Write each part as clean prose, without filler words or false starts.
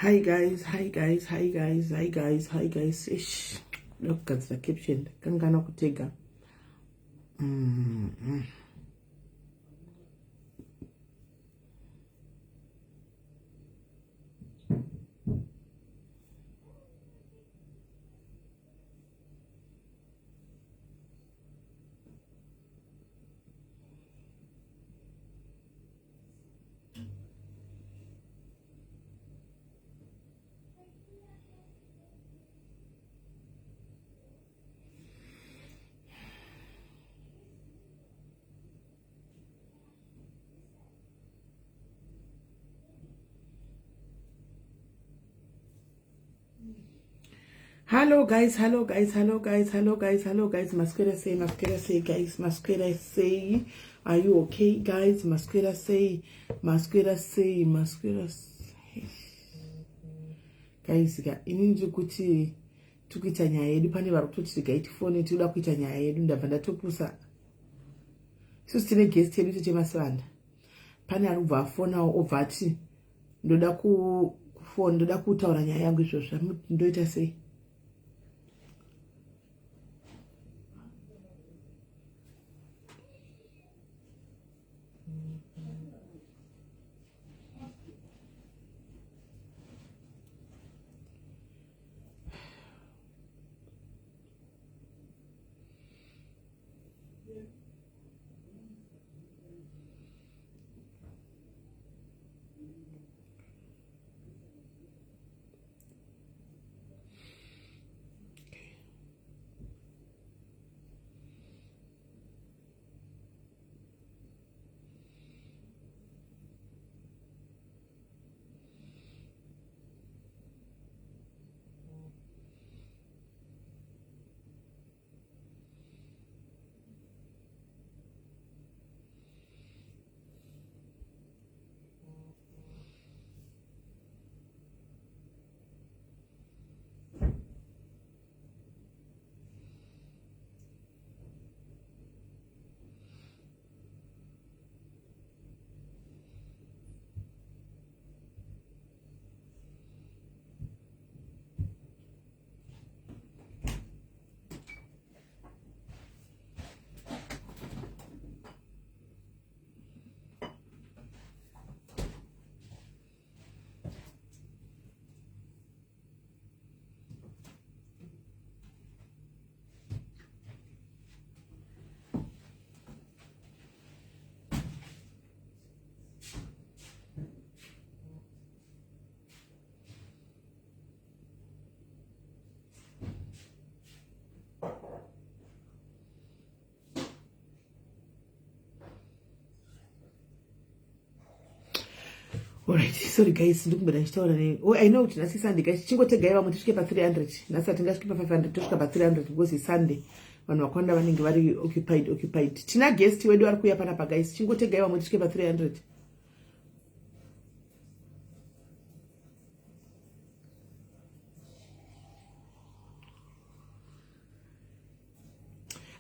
Hi guys, hi guys, hi guys, hi guys, hi guys. Ish, ndakugadzira caption kangana kutega. Hello guys, hello guys, hello guys, hello guys, hello guys. Maswera sei, maswera sei guys, maswera sei. Are you okay guys? Maswera sei, maswera sei, maswera sei. Guys, ka ini ndiri kuti tikuita nyaya yedu pane vari kutoti regai tifone tinoda kuita nyaya yedu ndabva ndatopusa. Isusu tine guest yedu techemasivanda. Pane ari kubva afonawo obva ati ndoda kufona ndoda kutaura nyaya yangu izvozvo ndoita sei Alright, sorry guys, ndikumbira ndichitaura ne. Oh, I know kuti nhasi Sunday guys, chingotegai vamwe tisvike pa 300. Nhasi hatingasvike pa 500, tosvika pa 300 because it's Sunday. Vanhu vakawanda vanenge vari occupied occupied. Tina guest wedu ari kuuya panapa guys, chingotegai vamwe tisvike pa 300.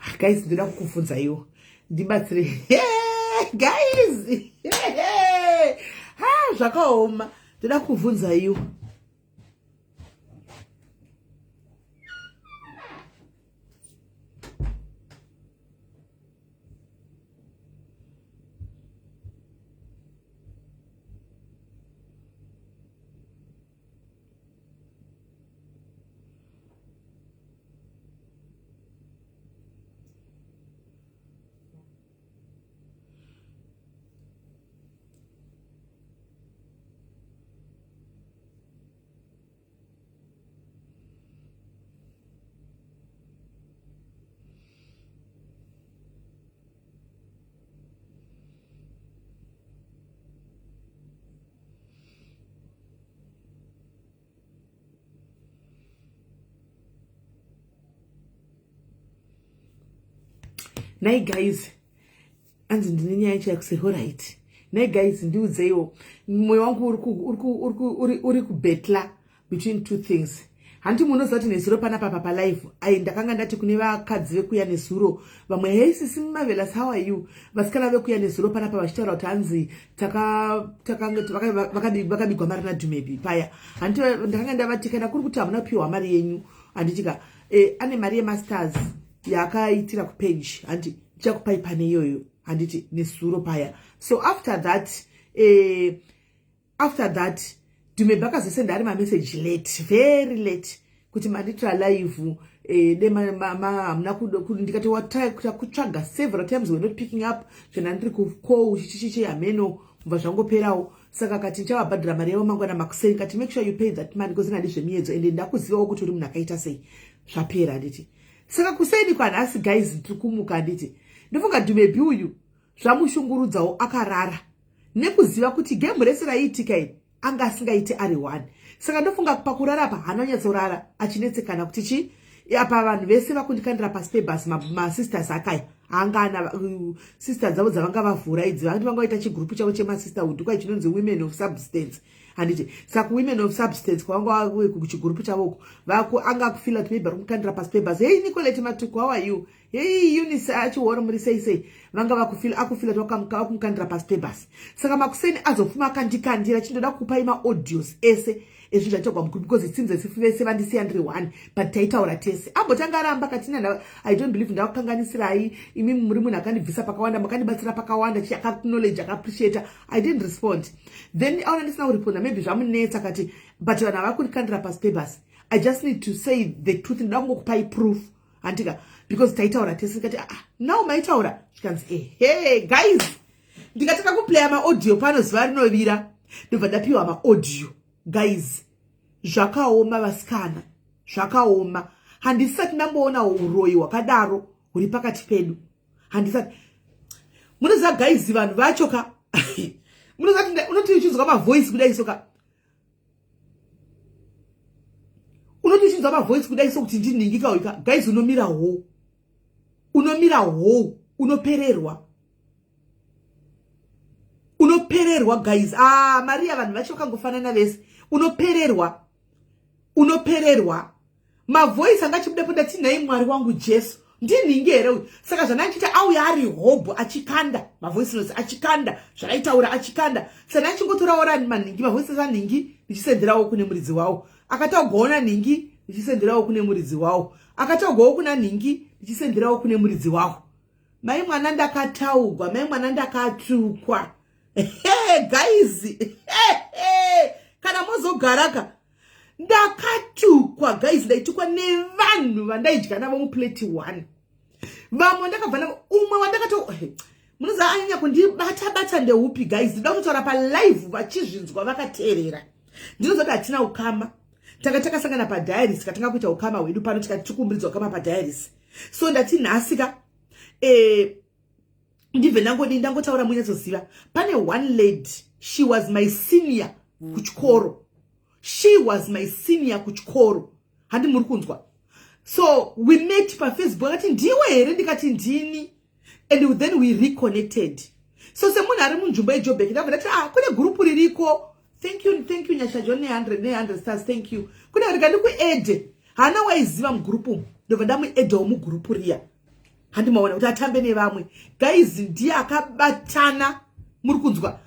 Ah, guys ndoda kukubvunzaiwo ndibatsire guys ha zvakaoma ndoda kukubvunzaiwo Nhai guys, anzi ndine nyaya yacho yakuse horit. Nhai guys, ndiudzeiwo, mwoyo wangu uri kubetla between two things. Hanti munoziva kuti nezuro panapa pa palive ai ndakanga ndati kune vakadzi vekuya nezuro vamwe, "Hey sisi Marvelous, how are you?" Vasikana vekuya nezuro panapa vachitaura kuti hanzi vakabigwa mari naDumebi paya. Hanti ndakanga ndavati kana kuri kuti hamuna kupiwa mari yenyu, handitika ane mari yemasters yaakaitira kupage, handi ndichakupai pane iyoyo, handiti, nezuro paya. So after that Dumebi akazosenda ari mamessage late, very late, kuti manditira live de hamuna. Ndikati kutsvaga several times, were not picking up, zvena ndiri kucall chichichichi, hameno mubva zvangoperawo. Saka akati ndichavabhadhira mari yavo mangwana makuseni. Kati make sure you pay that money because inadi zvemiedzo, ende ndakuzivawo kuti uri munhu akaita sei. Zvapera, handiti? Saka kuseni kwanhasi, guys, ndiri kumuka, handiti, ndofunga Dumebi uyu zvamushungurudzawo, akarara nekuziva kuti game rese raiitika iri anga asingaiti ari one. Saka ndofunga pakurara apa haana kunyatsorara, achinetsekana kuti chi apa vanhu vese vakundikandira pasi pebhasi. Masisters akaya anga ana sister dzavo dzavanga vavhura idzi, vanti vanga vaita chigurupu chavo chemasisterhood kwai chinonzi Women of Substance, handiti? Saka Women of Substance kwavanga kuchigurupu chavoko, anga akufeela kuti maybe vari kumukandira pasi pebhasi. Hey Nicolete Matuku, how are you? Hey Eunice Achioro, muri sei sei? Vanga akufeela kuti vakumukandira pasi pebhasi. Saka makuseni azofuma akandikandira, chindoda kupai maaudios ese ezvinhu zvaitagwa mugroup, because it seems as if vese vandisiya ndiri one, but taitaura tese. Ambotanga aramba katina, "I don't believe ndakukanganisirai, imi muri munhu akandibvisa pakawanda, makandibatsira pakawanda." Chi akaacknowledge, akaappreciata. I didn't respond. Then aona ndisina kuresponda, maybe zvamunetsa, kati but vanhu hava kundikandira pasi pebhasi, I just need to say the truth, ndoda kungokupai proof, handika, because taitaura tese. Ndikati, "Ah, now maitaura." Zvikanzi, "Ehe." Guys, ndikatanga kuplaya maaudio pano zuva rinovira, ndobva ndapiwa maaudio. Guys, zvakaoma, vasikana, zvakaoma. Handisati ndamboona uroyi hwakadaro huri pakati pedu, handisati. Munoziva guys, vanhu vacho ka, munoziva unoti uchinzwa mavoice kudai so ka, unoti uchinzwa mavoice kudai so kuti ndinhingika uika, guys, unomira hou, unomira hou, unopererwa, unopererwa, guys. Ah, Maria, vanhu vacho vakangofanana vese. Unopererwa, unopererwa. Mavoice anga achibudapo, ndati, "Nhai Mwari wangu Jesu, ndinhingi here uyu?" Saka zvandandichiita, auya ari hobho achikanda mavoice notes, achikanda zvaaitaura, achikanda. Saka ndachingotorawo manhingi, mavoice notes anhingi, ndichisenderawo kune muridzi wawo. Akataugwawo nhingi, ndichisenderawo kune muridzi wawo. Akataugwawo kuna nhingi, ndichisenderawo kune muridzi wawo. Mai mwana, ndakataugwa. Mai mwana, ndakatukwa. Guys, kana mozogaraka, ndakatukwa, guys. Ndaitukwa nevanhu vandaidya navo muplate one. Vamwe ndakabva navo, umwe wandakato, munoziva anyanya kundibata bata ndeupi, guys? Ndinoda kutotaura palive vachizvinzwa vakateerera. Ndinoziva kuti hatina ukama, tanga takasangana padiaries, tikatanga kuita ukama hwedu pano, tikati tikumbiridzwa ukama padiaries. So ndati nhasika ndibve ndangodi ndangotaura munyatsoziva. Pane one lady, she was my senior kuchikoro, she was my senior kuchikoro, handi muri kunzwa? So we met paFacebook, akati, "Ndiwe here?" Ndikati, "Ndini." And then we reconnected. So semunhu ari munzvimbo yeJobek, ndabva ndati, "Ah, kune gurupu ririko." Thank you, thank you, Nyasha John ne100 ne100 stars, thank you. Kune rika ndikuadde, haana waiziva mugurupu umu, ndobva ndamuaddawo mugurupu riya, handimaona kuti atambe nevamwe. Guys, ndiye akabatana, muri kunzwa?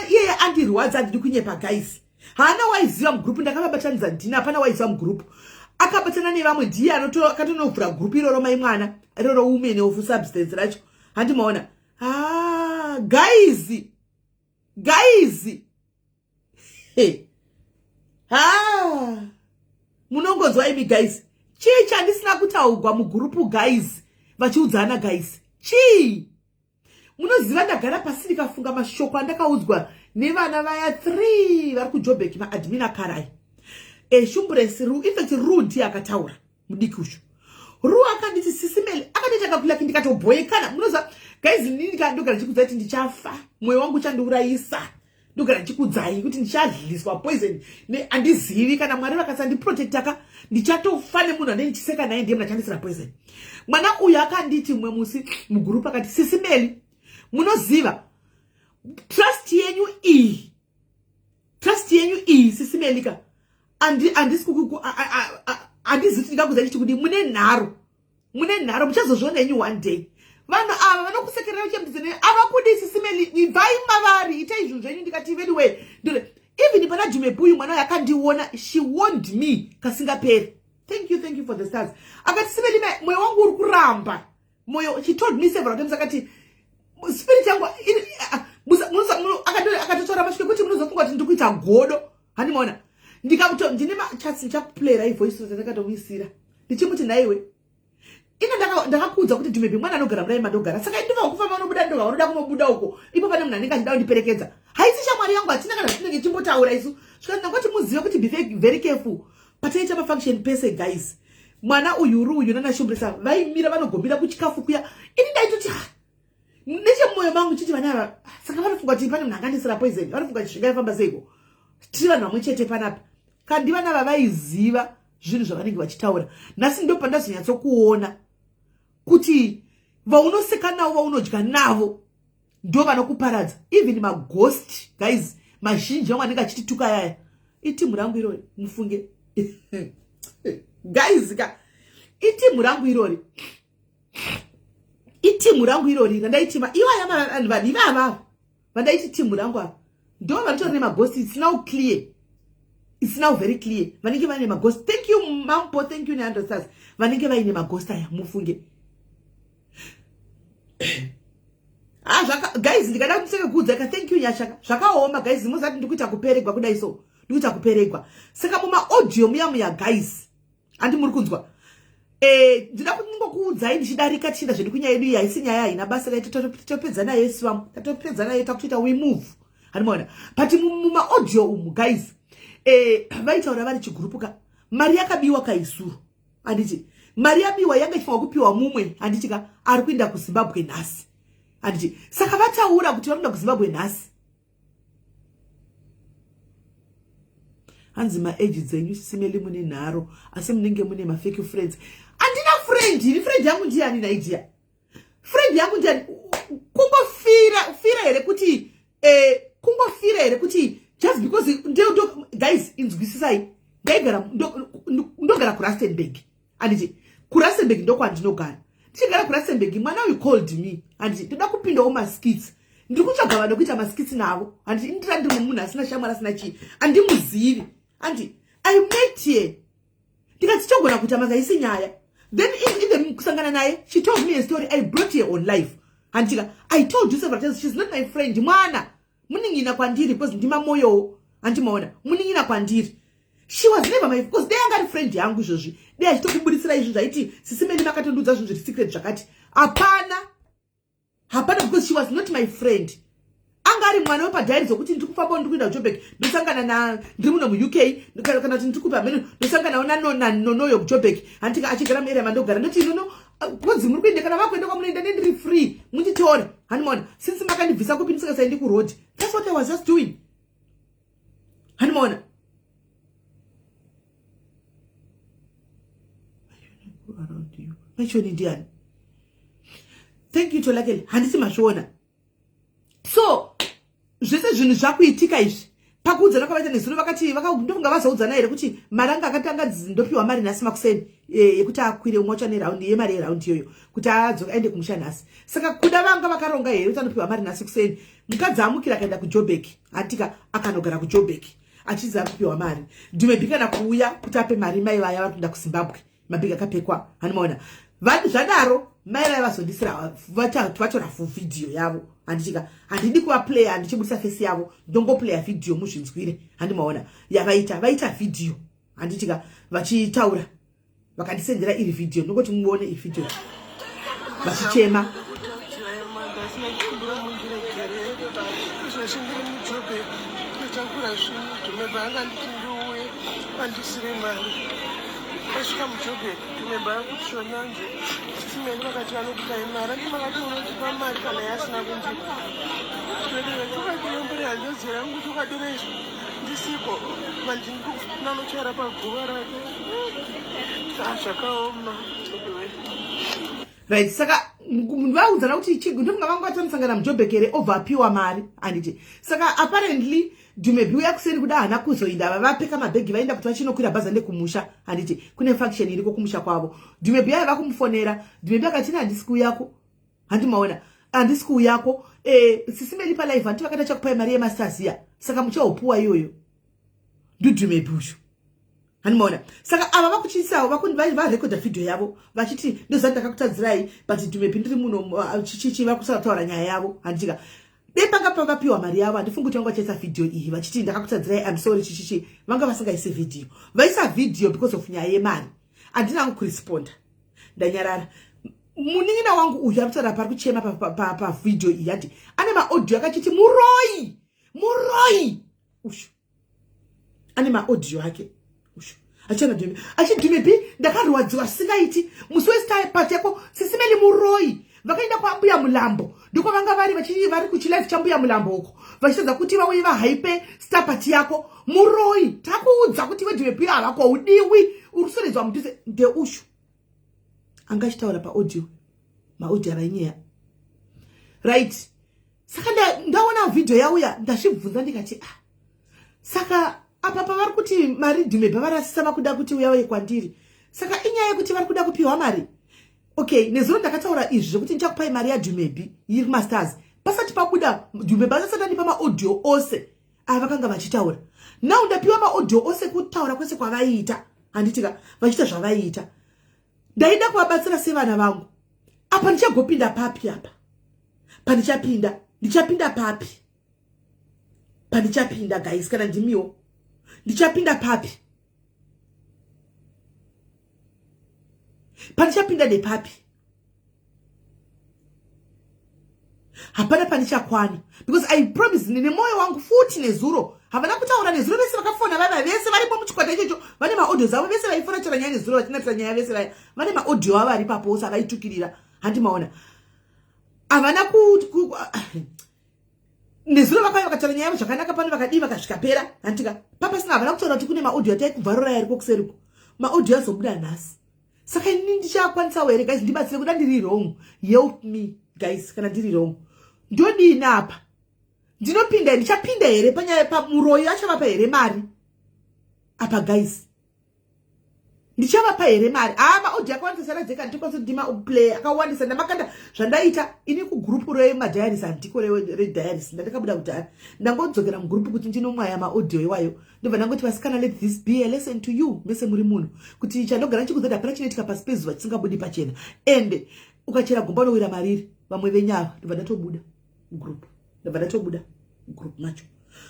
Iyeye andirwadza, handidi kunyepa, guys. Haana waiziva mugurupu, ndakavabatanidza ndini, hapana waiziva mugurupu. Akabatana nevamwe, ndiye akatonovhura gurupu iroro, mai mwana, iroro Women of Substance racho, handimaona? Ah, guys, guys, hey. Ha, munongonzwa imi, guys, chii chandisina kutaugwa mugurupu, guys, vachiudzana? Guys, chii? Munoziva, ndagara pasi ndikafunga mashoko andakaudzwa nevana vaya 3 vari kuJobek, maadmin akarai eshumburesi. Infact, Ru ndiye akataura, mudiki ucho Ru akanditi, "Sisimeli," akanditi akakulaki, ndikatobhoyekana. Munoziva guys, inini ndogara ndichikudzai kuti ndichafa, mwoyo wangu uchandiurayisa. Ndogara ndichikudzai kuti ndichadliswa poison, handizivi kana Mwari vakasandiprotectaka, ndichatofa nemunhu ane ndichiseka naye, ndiye munhu achandisira poison. Mwana uyu akanditi mumwe musi mugurupu, akati, "Sisimeli, munoziva trust yenyu iyi, trust yenyu iyi, Sisimelika." Handisi handizivi kuti ndingakuudza chiti kudii. Mune nharo, mune nharo, muchazozviona henyu one day. Vanhu ava vanokusekerera vachembidzene avakudi sisimeli, ibvai mavari, itai zvinhu zvenyu. Ndikati anyway, even pana Dhumebuyu, mwana uyu akandiona, she warned me kasingaperi. Thank you, thank you for the stars. Akati, "Simeli, mwoyo wangu uri kuramba moyo." She told me several times, akati spirit yangu, akatotaura masvike kuti munozofunga kuti ndiri kuita godo. Handimaona ndikato ndine machats, ndichakuplayera ivoice note ndakatomuisira ndichimuti, "Nhaiwe, ina ndakakuudza kuti Dhumebi mwana anogara mudai mandogara, saka ndinofa kufamba unobuda ndoga unoda kunobuda uko ipo pane munhu anenge achida kundiperekedza. Haisi shamwari yangu, hatina kana zvatinenge chimbotaura isu." Svika ndangoti muzive kuti be very careful pataiita mafunction pese, guys. Mwana uyu uri uyu nanashumbrisa vaimira vanogombira kuchikafu kuya. Ini ndaitoti nechemumwoyo mangu chiti vana ava saka vanofunga kuti pane munhu angandisira poison, vanofunga kuti zvingaifamba seiko, tiri vanhu vamwe chete panapa. Kandi vana ava vaiziva zvinhu zvavanenge vachitaura. Nhasi ndo pandazonyatsokuona kuti vaunoseka navo, vaunodya navo, ndo vanokuparadza. Even maghost, guys, mazhinji vamwe anenge achitituka yaya itimu rangu irori. Mufunge, guys ka, itimu rangu irori, itimu rangu irori randaitima iwaya vanhu vanhu ivavava vandaiti timu rangu ava ndo vanotori nemaghost. It's now clear, it's now very clear vanenge vaine maghost. Thank you, Mampo, thank you neandostars. Vanenge vaine maghost aya, mufunge. Ah, zvaka guys, ndikada kutiseke kuudza ka. Thank you, Nyashaka. Zvakaoma, guys. Muzati ndikuita kuperegwa kudai, so ndikuita kuperegwa. Saka mumaaudio muya muya, guys, handi muri kunzwa? Ndida kungokuudzai ndichidarika, tichienda zvedu kunyaya yedu iyi. Haisi nyaya, haina basa, tatopedza nayo isu vamwe, tatopedza nayo, takutoita we move, handimaona? But mumaaudio umu, guys, vaitaura vari chigurupu ka. Mari yakabiwa kaisuru, handiti? Mari yabiwa yanga ichifanwa kupiwa mumwe, handiti ka, ari kuenda kuZimbabwe nhasi, handiti? Saka vataura kuti vari kuenda kuZimbabwe nhasi. Hanzi maeji dzenyu, Simeli, mune nharo, asi munenge mune mafake friends. Handina friend ini. Friend yangu ndiani naidia? Friend yangu ndiani? Kungofira fira here kuti kungofira here kuti just because ndo, guys, inzwisisai, ndaigara, ndogara kuRustenburg, handiti? KuRustenburg ndokwandinogara. Ndichigara kuRustenburg, mwana uyu called me, handiti? Ndoda kupindawo maskits, ndiri kutsvaga vanhu kuita maskits navo, handiti? Indira ndiri munhu asina shamwari, asina chii, handimuzivi, handi? I met here, ndikati togona kuita makaisi nyaya. Then in the kusangana naye, she told me a story. I brought her on live, handitika? I told you several times, she's not my friend. Mwana munin'ina kwandiri because ndimamoyowo, handimaona? Munin'ina kwandiri. She was never my, because dai anga ari friend yangu izvozvi, dai achitokubudisira izvi zvaiti sisimeni makatondudza zvinhu zviri secret zvakati. Hapana, hapana, because she was not my friend. Anga ari mwana wepadhairi zokuti ndiri kufamba, ndiri kuenda kuJobek, ndosangana na ndiri muno muUK, kana kuti ndiri kupa mheno, ndosanganawo nanonoyo kuJobek, handika? Achigara muarea mandogara. Ndoti inono kunzi muri kuenda, kana vakuenda kwamunoenda, nendiri free, munditore, handimaona? Since makandibvisa kupi ndisingasaendi kuroad. That's what I was just doing, handimaona? Machoni ndiani? Thank you, Tolakele. Handisi mazviona? So zvese zvinhu zvakuitika izvi, pakuudzana kwavaita nezuro, vakati ndofunga vazoudzana here kuti mari anga akatanga ndopiwa mari nhasi makuseni yekuti akwire umwe wacho neraundi yemari yeraundi iyoyo kuti adzoka aende kumusha nhasi. Saka kuda vanga vakaronga here kuti anopiwa mari nhasi kuseni? Mukadzi amukira akaenda kuJobek, hatika? Akanogara kuJobek achiziva kupiwa mari. Ndimebhi kana kuuya kuti ape mari mai vaya vari kuenda kuZimbabwe, mabhigi akapekwa, handimaona? Zvadaro mai vaya vazondisira, vatora vhidhiyo yavo, handichika? Handidi kuvaplaya ndichibudisa face yavo, ndongoplaya vhidhiyo muzvinzwire, handimaona? Yavaita, vaita vhidhiyo, handichika, vachitaura, vakandisendera iri vhidhiyo. Ndongoti muone iri vhidhiyo vachichema. Takura zvinhu, Dhumeba anganditi ndiuye andisire mari. Asvika muJobek, Dhumeba akuti shonanze simeni, vakati vanokupai mari, andi makati unotipa mari kana yasina kundipa. Tokadiyembere hanzvadzi rangu, tokadirezvo ndisiko mandinochara paguva rake. Zvakaoma. Right, saka Vaudzana kuti ndofunga vanga vatanosangana mujobek here, obva apiwa mari, handiti? Saka apparently Dumebi uya kuseni kuda haana kuzoinda, vavapeka mabhegi vaenda kuti vachinokwira bhaza ndekumusha, handiti? Kune function iriko kumusha kwavo. Dumebi aiva kumufonera, Dumebi akati ine handisi kuuyako, handimaona, handisi kuuyako. Sisi Meli palive handiti vakaita chakupai mari yemastaziya, saka muchaupuwa iyoyo. NduDumebi uyu, handimaona. Saka ava vakuchiisawo varekodha vhidhiyo yavo vachiti ndoziva ndakakutadzirai, but Dumebi ndiri muno chichichi, vakusataura nyaya yavo, handitika? Dei panga pavapiwa mari yavo, handifungi kuti vanga vachaisa vhidhiyo iyi vachiti ndakakutadzirai, I'm sorry, chichichi. Vanga vasingaisi vhidhiyo. Vaisa vhidhiyo because of nyaya yemari. Handina kuresponda, ndanyarara. Munin'ina wangu uyu ari kutaura pari kuchema pavhidhiyo iyi, handi ane maaudio akachiti muroi, muroi ushu, ane maaudio ake ushu achiana Dume achiDumebi, ndakarwadziwa zvisingaiti musi westar party yako. Sisi Meli muroi, vakaenda kwambuya Mulambo, ndokwavanga vari vari kuchilife chambuya Mulambo uko, vachitadza kuti vauye vahaipe star party yako. Muroi, takuudza kuti weDumebi havako udiwi, uri kusoredzwa mudhuze. Ndeushu anga achitaura paaudio, maaudio avainyeya, right? Saka ndaona vhidhiyo yauya, ndazvibvunza ndikati, ah, saka apa pavari kuti mari Dhumebha varasisa, vakuda kuti uya uye kwandiri, saka inyaya yekuti vari kuda kupiwa mari. Okay, nezuro ndakataura izvi zvekuti ndichakupai mari yaDhumebhi iri kumastars pasati pabuda Dhumebhi asati andipa maaudio ose aya vakanga vachitaura. Now ndapiwa maaudio ose kutaura kwese kwavaiita, handitika? Vachiita zvavaiita, ndaida kuvabatsira sevana vangu. Apa ndichagopinda papi? Apa pandichapinda, ndichapinda papi? Pandichapinda, guys, kana ndimiwo, ndichapinda papi? Pandichapinda nepapi? Hapana pandichakwana, because I promise nemwoyo wangu futi nezuro. Havana kutaura nezuro vese vakafona vava vese varipo muchikwata ichocho, vane maaudios avo vese vaifona chera nyaya nezuro, vachinatira nyaya vese vaya vane maaudio avo ari papo ose avaitukirira, handimaona? Havana ku nezuro vakauya vakataura nyaya yavo zvakanaka pano, vakadii, vakasvika pera, handitika? Papasina, havana kutaura kuti kune maaudio atai kubvarura ariko kuseriko. Maaudio azobuda nhasi. Saka ini ndichakwanisawo here, guys? Ndibatsire kuda ndiri wrong, help me guys. Kana ndiri wrong, ndodini apa? Ndinopinda, ndichapinda here panyaya pamuroyi? Achavapa here mari apa, guys? Ndichavapa here mari? Haa, maaudio akawandisa saradzeka, nditokwanisa kuti ndimaplay akawandisa. Ndamakanda zvandaita ini kugurupu remadiaries, handiko rediaries, ndandakabuda kudhara. Ndangodzokera mugurupu kuti ndinomwaya maaudio iwayo. Ndobva ndangoti, vasikana, let this be a lesson to you mese muri munhu, kuti chandogara ndichikuudza kuti hapana chinoitika pasi pezuva chisingabudi pachena, ende ukachera gomba unowira mariri. Vamwe venyava, ndobva ndatobuda mugrupu, ndobva ndatobuda mugrupu macho.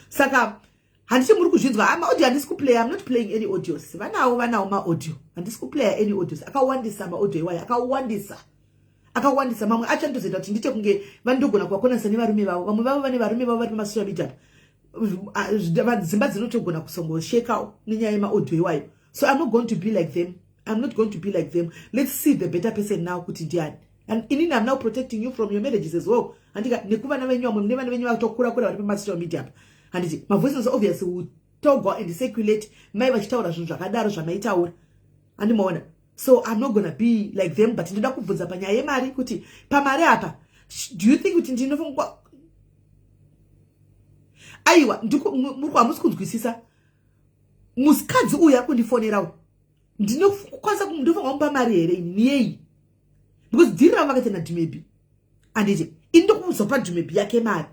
Saka handiti muri kuzvinzwa? Ah, maaudio handisi kuplaya. I'm not playing any audios. Vanawo, vanawo maaudio, handisi kuplaya any audios. Akawandisa maaudio iwayo, akawandisa, akawandisa. Mamwe acho andozoita kuti ndiite kunge vandogona kuvakonanisa nevarume vavo. Vamwe vavo vane varume vavo vari pamasocial media. Dzimba dzinotogona kusongoshekawo nenyaya yemaaudio iwayo. So I'm not going to be like them, I'm not going to be like them. Let's see the better person now kuti ndiani. And inini I'm now protecting you from your marriages as well, handika? Nekuvana venyu, vamwe mune vana venyu vatokura kura vari pamasocial media apa, handiti? Mavoices obviously will togwa and circulate, mai vachitaura zvinhu zvakadaro zvamaitaura, handimaona? So I'm not gonna be like them, but ndoda kubvunza panyaya yemari kuti pamari apa, do you think kuti ndinofunga? Aiwa, hamusi kunzwisisa. Musikadzi uyu ari kundifonerawo, ndinokwanisa, ndofanira kumupa mari here niyei? Because dhiri ravo vakaita naDhumebi, handiti? Ini ndokuzopa Dhumebi yake mari,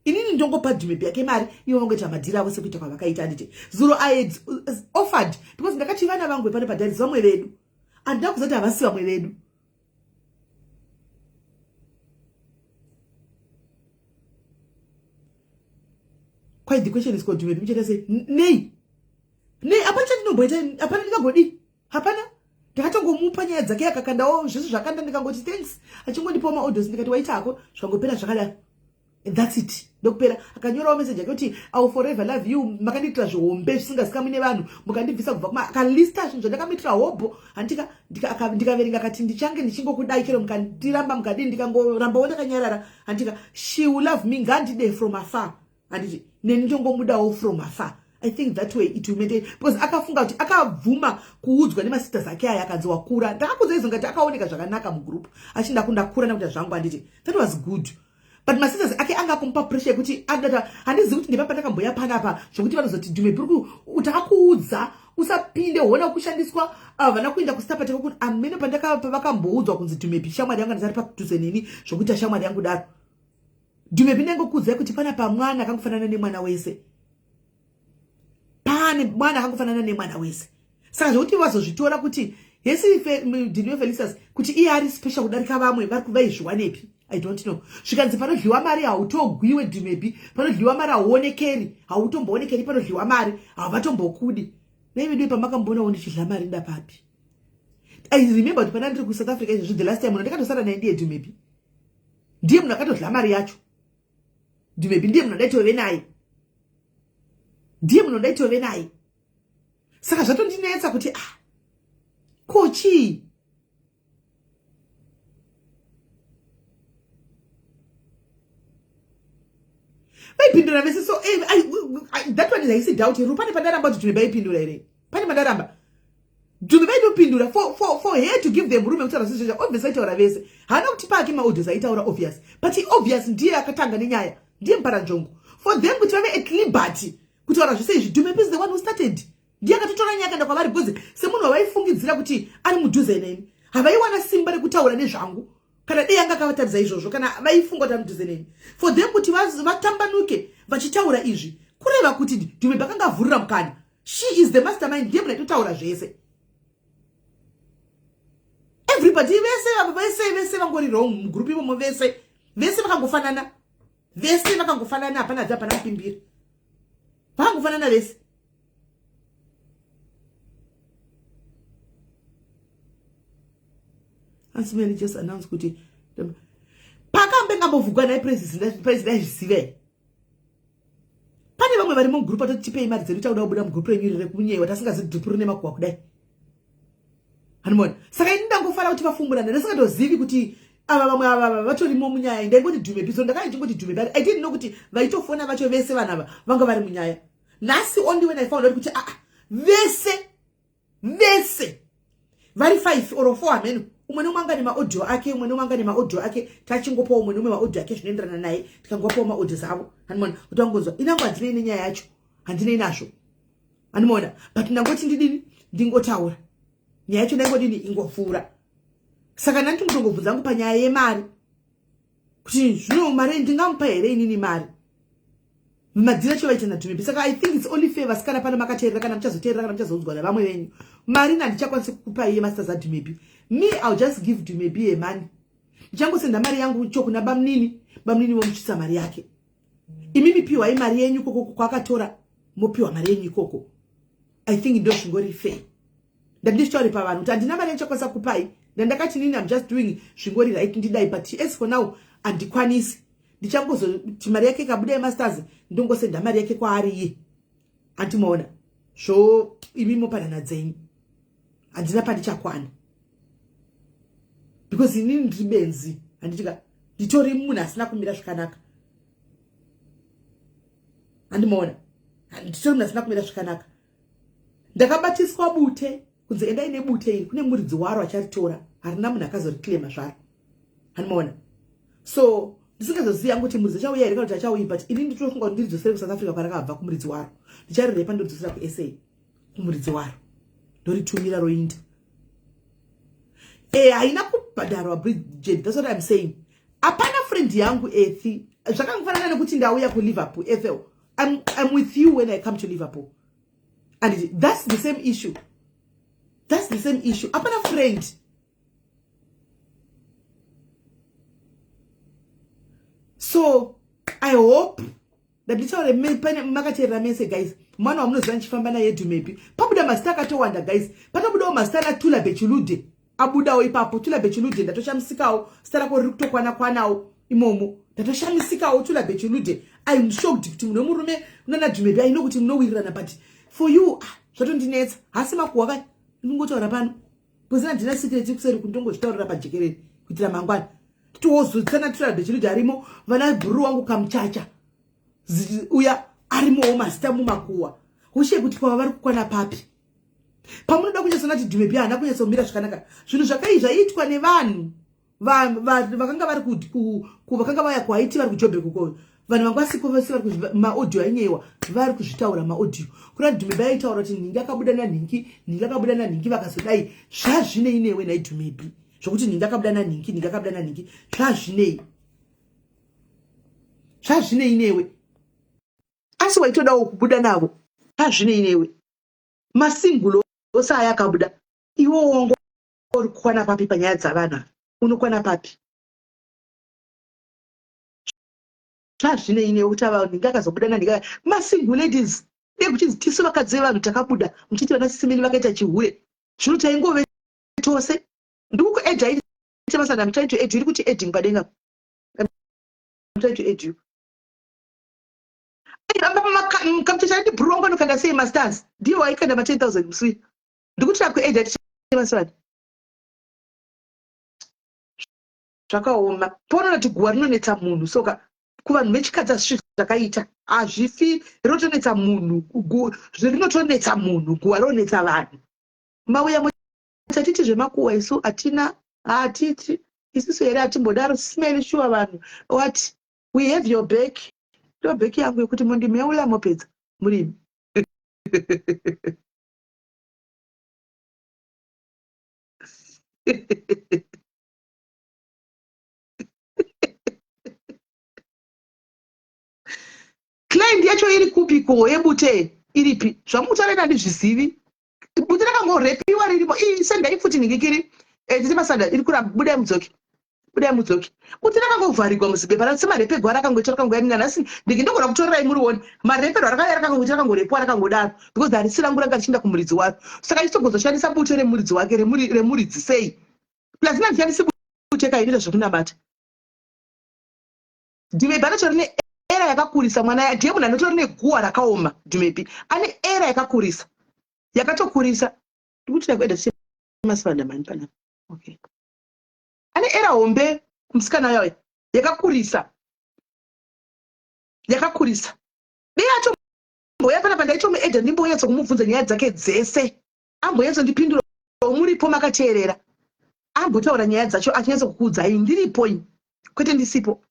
inini ndongopa Dhumebi yake mari, ivo vangoita madhiri avo sekuita kwavakaita, handiti? Zuro I had offered because ndakati vana vangu pano padharis vamwe vedu, handina kuzoti havasi vamwe vedu. Quite the question is called Dhumebi muchaita sei? Nei, nei? Hapana chandinomboita, hapana. Ndingambodii? Hapana. Ndakatongomupa nyaya dzake, akakandawo zvese zvakanda, ndikangoti thanks, achingondipawo maaudios, ndikati waitako, zvangopera zvakadaro and that's it, ndokupera. Akanyorawo message yake kuti I will forever love you, makandiitira zvihombe zvisingazikamwi nevanhu, mukandibvisa kubva kuma, akalista zvinhu zvandakamuitira hobho, handika? Ndikaverenga, akati ndichange ndichingokudai chero mukandiramba mukadini, ndikangorambawo ndakanyarara, handika? She will love me, ngandide from afar, handiti? Neni ndongomudawo from afar. I think that way it will maintain, because akafunga kuti akabvuma kuudzwa nemasisters ake aya, akanzi wakura. Ndakakudza izvo ngati akaoneka zvakanaka mugroup achinda kundakura nekuita zvangu, handiti? That was good, but masisters ake anga akumupa pressure yekuti adata. Handizivi kuti ndepapa ndakamboya panapa zvokuti vanozoti Dhumebi takakuudza usapinde, hona kushandiswa, havana kuenda kusitapateka kuti amene pavakamboudzwa kunzi Dhumebi shamwari yangu, andisari padhuze neni zvokuita shamwari yangu daro. Dhumebi, ndangokuudzai kuti panapa mwana akangofanana nemwana wese, pane mwana akangofanana nemwana wese. Saka zvokuti vazozvitora kuti hesi Diniwe Felicitas kuti iye ari special kudarika vamwe, vari vaizviwanepi? I don't know. Zvikanzi panodyiwa mari hautogwiwe, Dhumebi, panodyiwa mari hauonekeri, hautomboonekeri, panodyiwa mari havatombokudi. Naivedu pamakambonawo ndichidla mari ndapapi? I remember kuti pana ndiri kuSouth Africa izvezvi, the last time munhu ndakatosara naye ndiye Dhumebi, ndiye munhu akatodla mari yacho. Dhumebi ndiye munhu andaitove naye, ndiye munhu andaitove naye. Saka zvatondinetsa kuti ah, ko chii? Vaipindura vese, so eh, that one is haisi doubt here. Pane pandaramba kuti Dhume vaipindura here? Pane pandaramba Dhume vaitopindura. For her to give them room yekutaura zvese, obvious aitaura vese. Haana kuti pake maaudios aitaura, obvious, but obvious ndiye akatanga nenyaya, ndiye muparanzvongo. For them kuti vave at liberty kutaura zvese izvi, Dhume is the one who started, ndiye akatotora nyaya akaenda kwavari, because semunhu wavaifungidzira kuti ari mudhuze neni, havaiwana simba rekutaura nezvangu kana dei anga akavataridza izvozvo, kana vaifunga kuti ari mudhuze neni. For them kuti vatambanuke vachitaura izvi, kureva kuti Dhume bakanga avhurira mukana. She is the mastermind, ndiye munhu aitotaura zvese. Everybody, vese vese vese vangori wrong mugroup imomo, vese vese vakangofanana, vese vakangofanana, hapana hadzi, hapana mupimbira, vakangofanana vese. Asi Mary just announce kuti pakambe ngambovhugwa naye president aizviziva. Pane vamwe vari mugroup atoti tipei mari dzedu, takuda kubuda mugroup renyu iri rekunyewa, tasingazi dhupu rine makuhwa kudai, hanimona. Saka ini ndangofara kuti vafumburana. Ndisingatozivi kuti ava vamwe ava vatorimo munyaya. Ndaingoti Dhume biso, ndakanga ndichingoti Dhume, but I didn't know kuti vaitofona vacho vese vanhu ava vanga vari munyaya. Nhasi only when I found out kuti aa, ah, vese vese vari five or four, hameno, umwe neumwe anga nemaaudio ake, umwe neumwe anga nemaaudio ake. Tachingopawo umwe neumwe maaudio ake zvinoenderana naye, tikangopawo maaudios avo, hanimona, kuti vangonzwa. Inangu handinei nenyaya yacho, handinei nazvo, hanimona, but ndangoti ndidini, ndingotaura nyaya yacho, ndaingodini, ingopfuura. Saka ndanditi kutongobvunza angu panyaya yemari kuti zvino mari ndingamupa here inini mari, madziro acho vaita naDhumebi. Saka I think it's only fair, vasikana pano makateerera, kana muchazoteerera, kana muchazoudzwa navamwe venyu, mari nandichakwanisi kukupai yemasters aDhumebi. Me, I'll just give Dhumebi yemoney. Ndichangosenda mari yangu cho kuna bamunini, bamunini vomuchisa mari yake. Imimi piwai mari yenyu ikoko kwakatora, mopiwa mari yenyu ikoko. I think ndo zvingori fair. Ndandishtauri pavanhu kuti handina mari yandichakwanisa kupai. Ndandakati nini I'm just doing zvingori right, ndidai, but as for now handikwanisi. Ndichangozoti mari yake ikabuda yemasters, ndongosenda mari yake kwaari iye, andimaona zvo. Imi mopanana dzenyu, handina pandichakwana because inini ndiri benzi, handitika, nditori munhu asina kumira zvakanaka, handimaona, nditori munhu asina kumira zvakanaka. Ndakabatiswa bute kunzi endai nebute iri kune muridzi waro acharitora. Harina munhu akazoriclaima zvaro, handimaona. So ndisingazozivi yangu kuti muridzi achauya here kana kuti achauyi, but ini nditofunga kuti ndiridzosere kuSouth Africa kwarakabva kumuridzi waro. Ndicharirepa, ndoridzosera kuSA kumuridzi waro, ndoritumira roinda. E, haina kubhadharwa, Bridget, that's what I'm saying. Hapana friend yangu Ethi, zvakangofanana nekuti ndauya kuLiverpool. Ethel, I'm with you when I come to Liverpool, and that's the same issue, that's the same issue. Hapana friend. So I hope ndanditaure pane makateerera mese, guys. Mwana wamunoziva ndichifamba naye Dhumepi, pabuda mazita akatowanda, guys. Patobudawo mazita anatula Bechulude, abudawo ipapo Tula Bechulude. Ndatoshamisikawo, zita rako riri kutokwana kwanawo imomo. Ndatoshamisikawo, Tula Bechulude. I'm shocked kuti munhu wemurume unana Dhumepi, aino kuti munowirirana, but for you, ah, zvatondinetsa. Hasi makuhwa kai, ndingotaura pano because handina secret kuseri, kundongozvitaurira pajekerere kuitira mangwana. Titowozotsana Tula Bechulude arimo, vana bhuru wangu kamuchacha uya arimowo, mazita mumakuwa. Ushe kuti kwava vari kukwana papi? Pamunoda kunyatsona kuti Dhumebi haana kunyatsomira zvakanaka. Zvinhu zvakai zvaiitwa nevanhu vakanga vari vakanga vauya kuHaiti vari kuJoburg uko vanhu vanga vasipo vese vari maaudio ainyeyiwa vari kuzvitaura maaudio kuna Dhumebi aitaura kuti nhingi akabuda nanhingi nhingi akabuda nanhingi vakazodai zvazvinei newe nhai Dhumebi zvokuti nhingi akabuda nanhingi nhingi akabuda nanhingi zvazvinei zvazvinei newe asi waitodawo kubuda navo hazvinei newe masingulo ose aya akabuda iwo wongo uri kukwana papi panyaya dzavanhu ava unokwana papi zvazvinei newe kuti ava nhingi akazobuda nanhingi masingle ladies dei kuchinzi tisu vakadzi vevanhu takabuda muchiti vana sisimeni vakaita chihure zvino taingove tose ndikukuedha itemasana I'm trying to add you iri kuti adding padenga I'm trying to add you kamuchacha andi bhuru wangu anokanda sei mastars ndiye waikanda ma 10000 musi uyu ndikuti akuedha tichemasana zvakaoma ponoona kuti guwa rinonetsa munhu soka kuvanhu vechikadzi hazvisvi zvakaita hazvifi rinotonetsa munhu rinotonetsa munhu guwa ronetsa vanhu mauya Chatiti zvemakuhwa isu hatina hatiti isusu here hatimbodaro smell sure vanhu what we have your back ndo back yangu yekuti mundimeula mopedza murimi client yacho iri kupi ko yebute iripi zvamutaura ina handizvizivi bute rakangorepiwa ririmo ii sendai futi nhingikiri eh, tete masanda iri kuramba budai mudzoke budai mudzoke bute rakangovharigwa muzibepa semarepegwa arakangoita rakangoya nanhasi ndiki ndogona kutorerai murione marepero arakauya rakangoita rakangorepiwa rakangodaro because harisi rangu ranga richienda kumuridzi waro saka ichitogozoshandisa bute remuridzi wake remuridzi sei plus nandishandisi bute kainoita zvekunamata Dhumebi anotori ne era yakakurisa mwana ndiye munhu anotori neguwa rakaoma Dhumebi ane era yakakurisa yakatokurisa ndikuti ndakuenda tichemasivanda mani panapa okay ane era hombe musikana uya yakakurisa yakakurisa dei atombouya panapa ndaitomuedha ndimbonyatso kumubvunza nyaya dzake dzese ambonyatsondipindura muripo makateerera ambotaura nyaya dzacho achinyatso kukuudzai ndiripo ini kwete ndisipo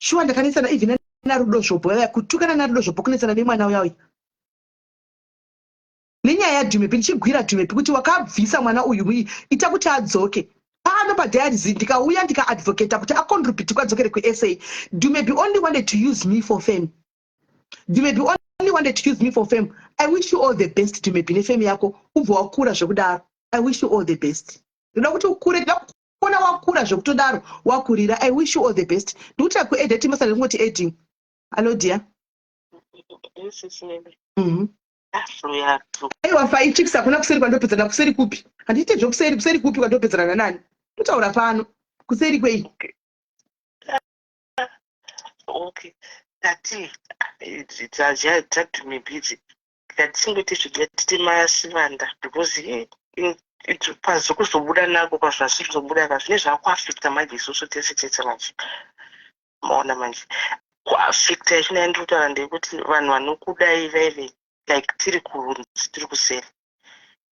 shuwa ndakanetsana even narudo zvopo vaya kutukana narudo zvopo kunetsana nemwana uya uya nenyaya yadhumepi ndichigwira dhumepi kuti wakabvisa mwana uyu mui ita kuti adzoke pano padiaries ndikauya ndikaadvocata kuti acontribute kwadzokere kusa dhumepi only wanted to use me for fame dhumepi only wanted to use me for fame i wish you all the best dhumepi nefame yako ubva wakura zvekudaro i wish you all the best ndoda kuti ukure ndoda kuona wakura zvekutodaro wakurira i wish you all the best ndikuti akuedha timasana ndikungoti adding hallo dear mm -hmm. Aiwa fai chicks hakuna kuseri kwandopedzana kuseri kupi handiite zvekuseri kuseri kupi kwandopedzana nani totaura pano kuseri kwei okay tati tadhumibidzi tatingoite zvedu tite masivanda because pazvokuzobuda nako pazvazvizobuda ka zvine zvakuafecta manje isusu tese tese manje maona manje kuafecta yachona yandiri kutaura ndeyekuti vanhu vanokudai vaive like tiri kunzi tiri kuseri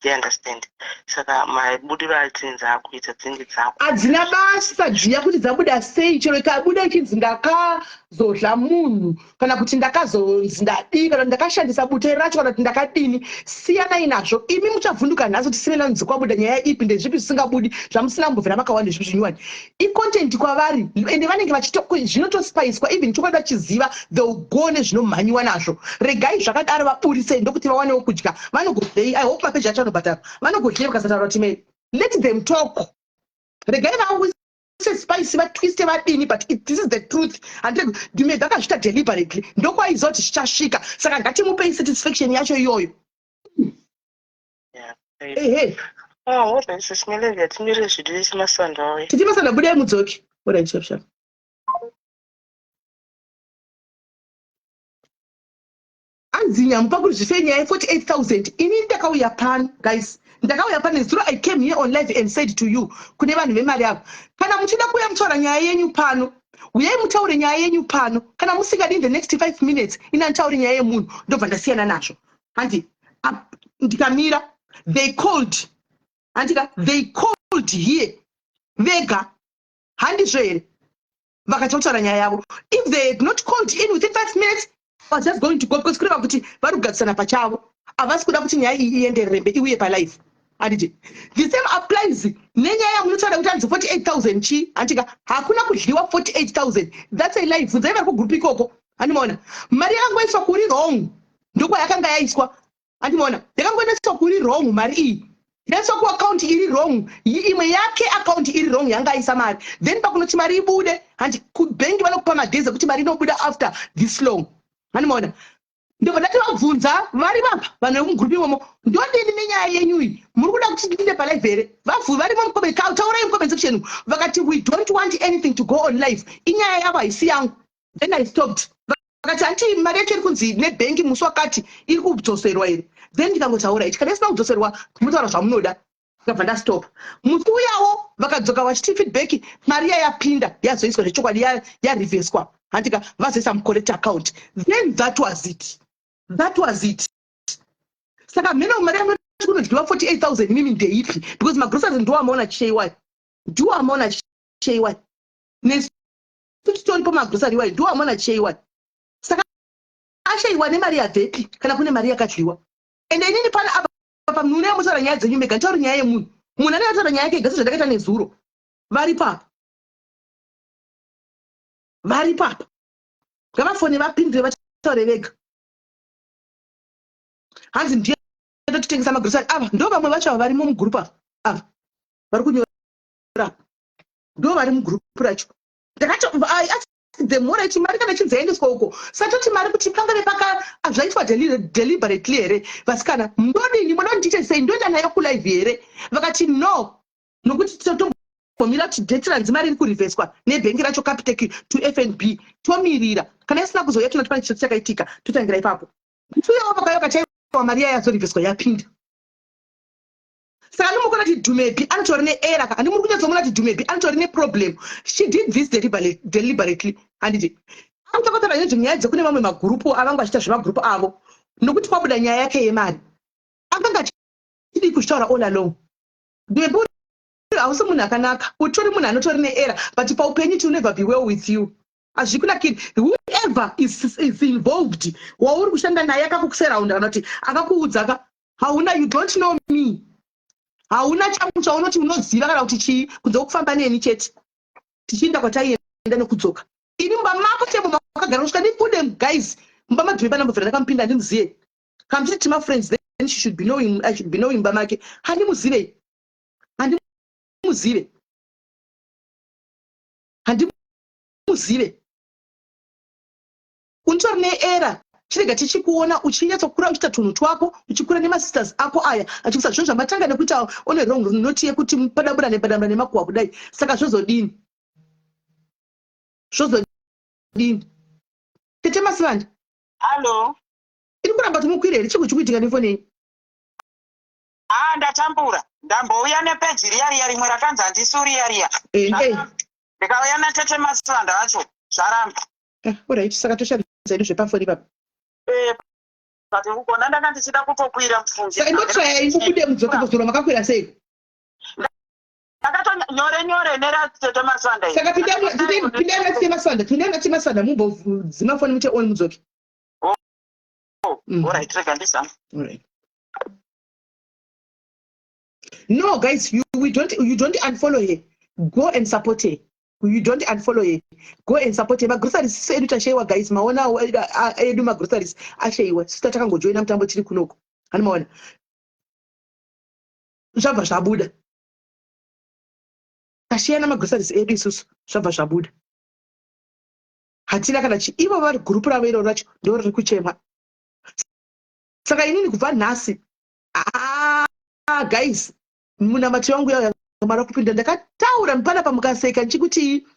you understand saka mabudiro adzinenge dzakuita dzinenge dzaku hadzina basa dziya kuti dzabuda sei chero ikabuda ichinzi ndakazodla munhu kana kuti ndakazonzi ndadii kana kuti ndakashandisa bute racho kana kuti ndakadini siyanai nazvo imi muchavhunduka nhasi kuti sime nanzi kwabuda nyaya ipi ndezvipi zvisingabudi zvamusina kumbobvira makawanda zvipi zvinyuwani icontent kwavari ende vanenge vachitozvinotospaiswa even chokwadi vachiziva they'll go nezvinomhanyiwa nazvo regai zvakadaro vaburisei ndokuti vawanewo kudya vanogodlei i hope mapeji acho anobhadharwa vanogodlei vakasataura kuti mei let them talk regai vaise spice vatwiste vadini but it, this is the truth handire ndimega akazviita deliberately ndokwaiziva kuti zvichasvika saka ngatimupei satisfaction yacho iyoyo ehe oh, titi masanda budai mudzoke orit shap shap anzi nyamupa kuri zvife nyaya ye 48000 ini ndakauya pano guys Ndakauya pane zuro, I came here on live and said to you, kune vanhu vemari avo, kana muchida kuuya mutaura nyaya yenyu pano, uyai mutaure nyaya yenyu pano. Kana musingadi, in the next 5 minutes ina nditaure nyaya yemunhu, ndobva ndasiyana nazvo. Handi ndikamira. They called, handika? They called here vega, handizvo here? Vakati kutaura nyaya yavo. If they had not called in within 5 minutes, I was just going to go, because kureva kuti vari kugadzisana pachavo, havasi kuda kuti nyaya iyi ienderere mberi, iuye palive, handiti? The same applies nenyaya yamunotaura kuti hanzi 48,000 chi, handika? Hakuna kudyiwa 48,000. That's a lie. Bvunzai vari kugroup ikoko, handimaona? Mari yakangoiswa kuri wrong, ndokwayakanga yaiswa, handimaona? Yakangoiswa kuri wrong. Mari iyi yaiswa kuakaunti iri wrong, imwe yake akaunti iri wrong yanga aisa mari. Then pakunoti mari ibude, handi kubhengi vanokupa madays ekuti mari inobuda after this long, handimaona? Ndobva ndati vabvunza vari vapa vanhu vemugroup imomo, ndodini nenyaya yenyu iyi? Muri kuda kuti ndinde palive here? Varimo mucomment, taurai mucomment section. Vakati, "We don't want anything to go on live, inyaya yavo, haisi yangu." Then I stopped. Vakati, "Hanti mari yacho iri kunzi nebhengi musi wakati iri kudzoserwa here?" Then ndikangotaura ichi, kana isina kudzoserwa, munotaura zvamunoda. Ndikabva ndastopa. Musi uyawo vakadzoka vachiti feedback, mari yayapinda, yazoiswa zvechokwadi, yarivheswa, handika? Vazoisa mucorrect account. Then that was it, that was it. Saka mheno mari yamunoti kunodyiwa 48,000 mimi ndeipi? Because magroceries ndiwo amaona chishayiwayo, ndiwo amaona chishayiwayo. Nesu titoripo, magrocery iwayo ndiwo amaona chishayiwayo. Saka ashayiwa nemari yabvepi kana kune mari yakadyiwa? Ende inini pana apa pamunhu yamusaura nyaya dzenyu mega, nditauri nyaya yemunhu. Munhu anenge ataura nyaya yake ega, sezvandakaita nezuro. Vari papa, vari papa, ngavafone vapindure, vataure vega. Hanzi ndiye totengesa magrocery. Ava ndo vamwe vacho ava varimo mugroup ava, ava vari kunyora ndo vari mugroup racho. Ndakati I asked them, alright, mari kana ichinzi yaendeswa uko, satoti mari kuti pangave paka zvaitwa deliberately here? Vasikana, ndodini? Moda ndiite sei? Ndoenda nayo kulive here? Vakati no, nokuti tombomira kuti date ranzi mari iri kurivheswa nebhengi racho, Capitec to FNB, tomirira. Kana isina kuzouya, tinoti pane chitsotsi chakaitika, totangira ipapo. Uyewo vakauya vakati mari iya yazorivheswa, yapinda. Saka ndimukona kuti Dhumebi anotori neerror ka? Handimuri kunyatsomuona kuti Dhumebi anotori neproblem? She did this deliberately, handiti? Akutokotaura nezvenyaya dzekune mamwe magroup avangu achiita zvemagroup avo, nokuti kwabuda nyaya yake yemari. Akanga achidi kuzvitaura all along. Dhumebi, hausi munhu akanaka, utori munhu anotori neerror, but paupenyu it will never be well with you. Hazvikunakiri. Whoever is involved, wauri kushanda naye, akakusurrounda kana kuti akakuudza ka, hauna, you don't know me. Hauna changu chaunoti unoziva kana kuti chii, kunze kwekufamba neni chete tichienda kwataienda nekudzoka. Ini mumba mako chemo makagara kusvika ndibude. Guys, mumba madhume panambobvira ndakamupinda, handimuzive. Kana muchiti tima friends, then she should be knowing, I should be knowing mumba make. Handimuzivei, handimuzive, handimuzive. Unotori neerror. Chirega tichikuona uchinyatsokura, uchiita tunhu twako, uchikura nemasisters ako aya achikusa zvinhu zvamatanga nekuita one wrong note yekuti padambura nepadambura nemakuhwa kudai. Saka zvozodini? Zvozodini, tete Masivanda? Hallo. Iri kuramba timukwire here? Chii chikuitika nefoni yenyu? Ah, ndatambura. Ndambouya nepeji riya riya rimwe rakanzi handisi riya riya. Ndikauya natete Masivanda vacho, zvaramba. Ah, alright, saka toshandisa hedu zvepafoni ipapo. Eh, but ukona ndanga ndichida kutokwira mufungi. Saka imbotrayai mubude mudzoke kuzorwa. Makakwira sei? Ndakato nyore nyore neratete Masivanda iri. Saka pindai natete Masivanda, pindai natete Masivanda, mumbodzima foni, muite on, mudzoke. Alright, rega ndizama. Alright. No, guys, you we don't you don't unfollow her. Go and support her. You don't unfollow her. Go and support her. Magroceries edu tashayiwa, guys. Maona edu magroceries ashayiwa. Sisi takangojoina mutambo tiri kunoko. Hani maona? Zvabva zvabuda. Tashiyana magroceries edu isusu, zvabva zvabuda. Hatina kana chi ivo vari group ravo iro racho ndo riri kuchema. Saka inini kubva nhasi, ah, guys, munamato wangu yauya mara kupinda. Ndakataura panapa mukaseka ndichikuti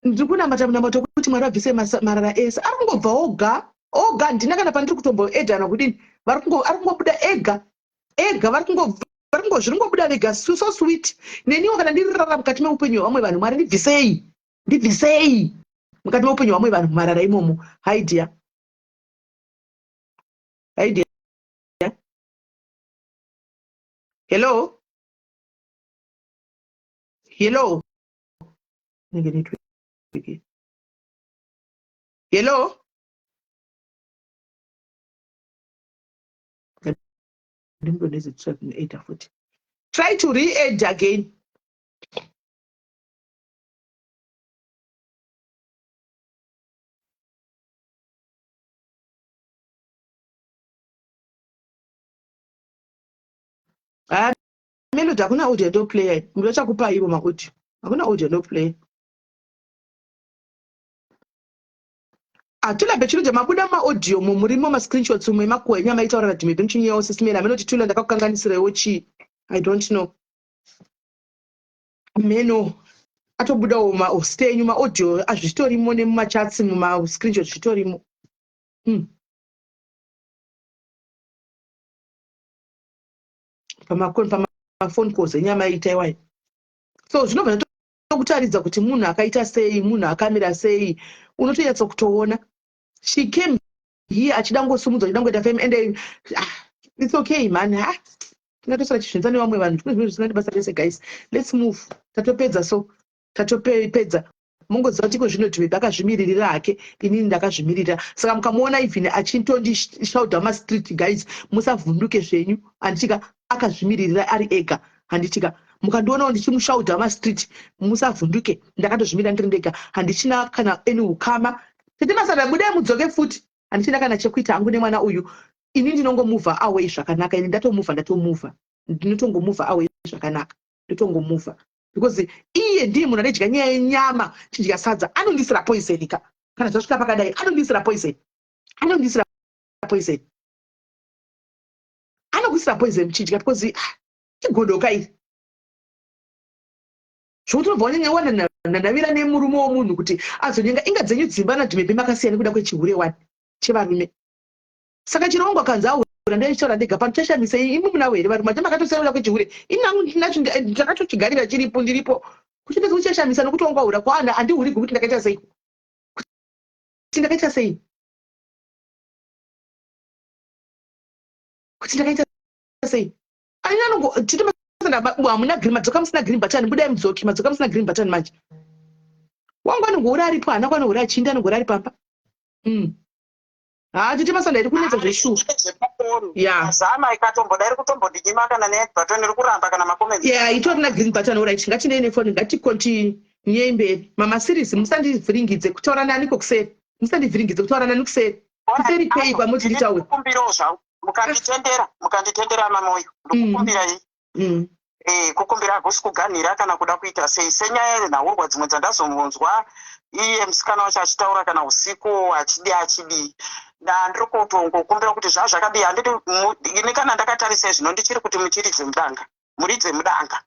ndiri kunamata munamato wekuti Mwari abvise marara ese ari kungobva oga oga. Handina kana pandiri kutomboedhana kudini, ari kungobuda ega. Ega vari kungo vari kungo zviri kungobuda vega so so sweet. Neniwo kana ndiri rara mukati meupenyu hwevamwe vanhu Mwari ndibvisei. Ndibvisei mukati meupenyu hwevamwe vanhu mumarara imomo. Hi dear. Hi dear. Hello. Hello. Nenge network. Hello. Ndimbo futi. Try to re-add again. Ah, Melody hakuna audio ndo player. Ndochakupa ivo maaudio. Hakuna audio ndo player. Atula Bechirudza mabuda maaudio mo murimo mascreenshots umwe makuhwa enyu amaitaura naDhimebe muchinyeyawo Sisimela hameno kuti Tula ndakakukanganisirewo chii I don't know mheno atobudawo maoste enyu maaudio azvitorimo nemumachats mumascreenshot zvitorimo hmm. pamafone calls enyu amaita iwayo so zvinobva kutaridza kuti munhu akaita sei munhu akamira sei unotonyatsa kutoona she came here achida ngosumudzwa achida ngoita fame and ah, it's okay man ha ah, tingatosara chizvinza nevamwe vanhu tine zvimwe zvisina nebasa rese guys let's move tatopedza so tatopedza mongoziva kuti iko zvino dhimebe akazvimiririra hake inini ndakazvimirira saka mukamuona even achitondishauda mumastreet guys musavhunduke zvenyu anditika akazvimiririra ari ega handitika mukandionawo ndichimushaudha mumastreet musavhunduke ndakatozvimira ndiri ndega handichina kana any ukama tete masada budai mudzoke futi handichina kana chekuita hangu nemwana uyu ini ndinongomuvha away zvakanaka ini ndatomuvha ndatomuvha ndinotongomuvha away zvakanaka ndotongomuvha because iye ndiye munhu anedya nyaya yenyama chidya sadza anondisira poison ka kana zvasvika pakadai anondisira poison anondisira poison anokuisira poison muchidya because ah, igodoka iri zvokuti unobva wanyanya wana nandavira nemurume womunhu kuti azonyenga inga dzenyu dzimba nadhimebe makasiyana nekuda kwechihure wani chevarume saka chero wangu akanzi ahura ndaichitaura ndega pano chashamisa imwi munawo here varume ati makatosiyana kuda kwechihure ini nangu ndinacho ndakatochigarira chiripo ndiripo kuchitadza kuchashamisa nokuti wangu ahura kwaana andihurigwi kuti ndakaita sei kuti ndakaita sei kuti ndakaita sei anango tete hamuna green madzoka musina green button budai mudzoki madzoka musina green button manje wangu anongoura aripo haana kwanohura achinda anongoura ari pamba mm. haa tete masanda iri kunetsa zveshuwa ya zama ikatomboda iri kutombondinyima kana net button iri kuramba kana macomments ya itorina green button orit ngatindei nefoni ngatikontinyei mberi mamaseries musandivhiringidze kutaura nani kokuseri musandivhiringidze kutaura nani kuseri kuseri kwei kwamuti nditaure kumbirawo zvangu mukanditendera mukanditendera mamoyo ndokukumbirai mm. mm. eh, kukumbira hakusi kuganhira kana kuda kuita sei senyaya yenhaurwa dzimwe dzandazombonzwa iye musikana wacho achitaura kana usiku achidii achidii ndandiri kutongokumbira kuti zvaa zvakadii handidi ini kana ndakatarisa zvino ndichiri kuti muchiri dzemudanga muri dzemudanga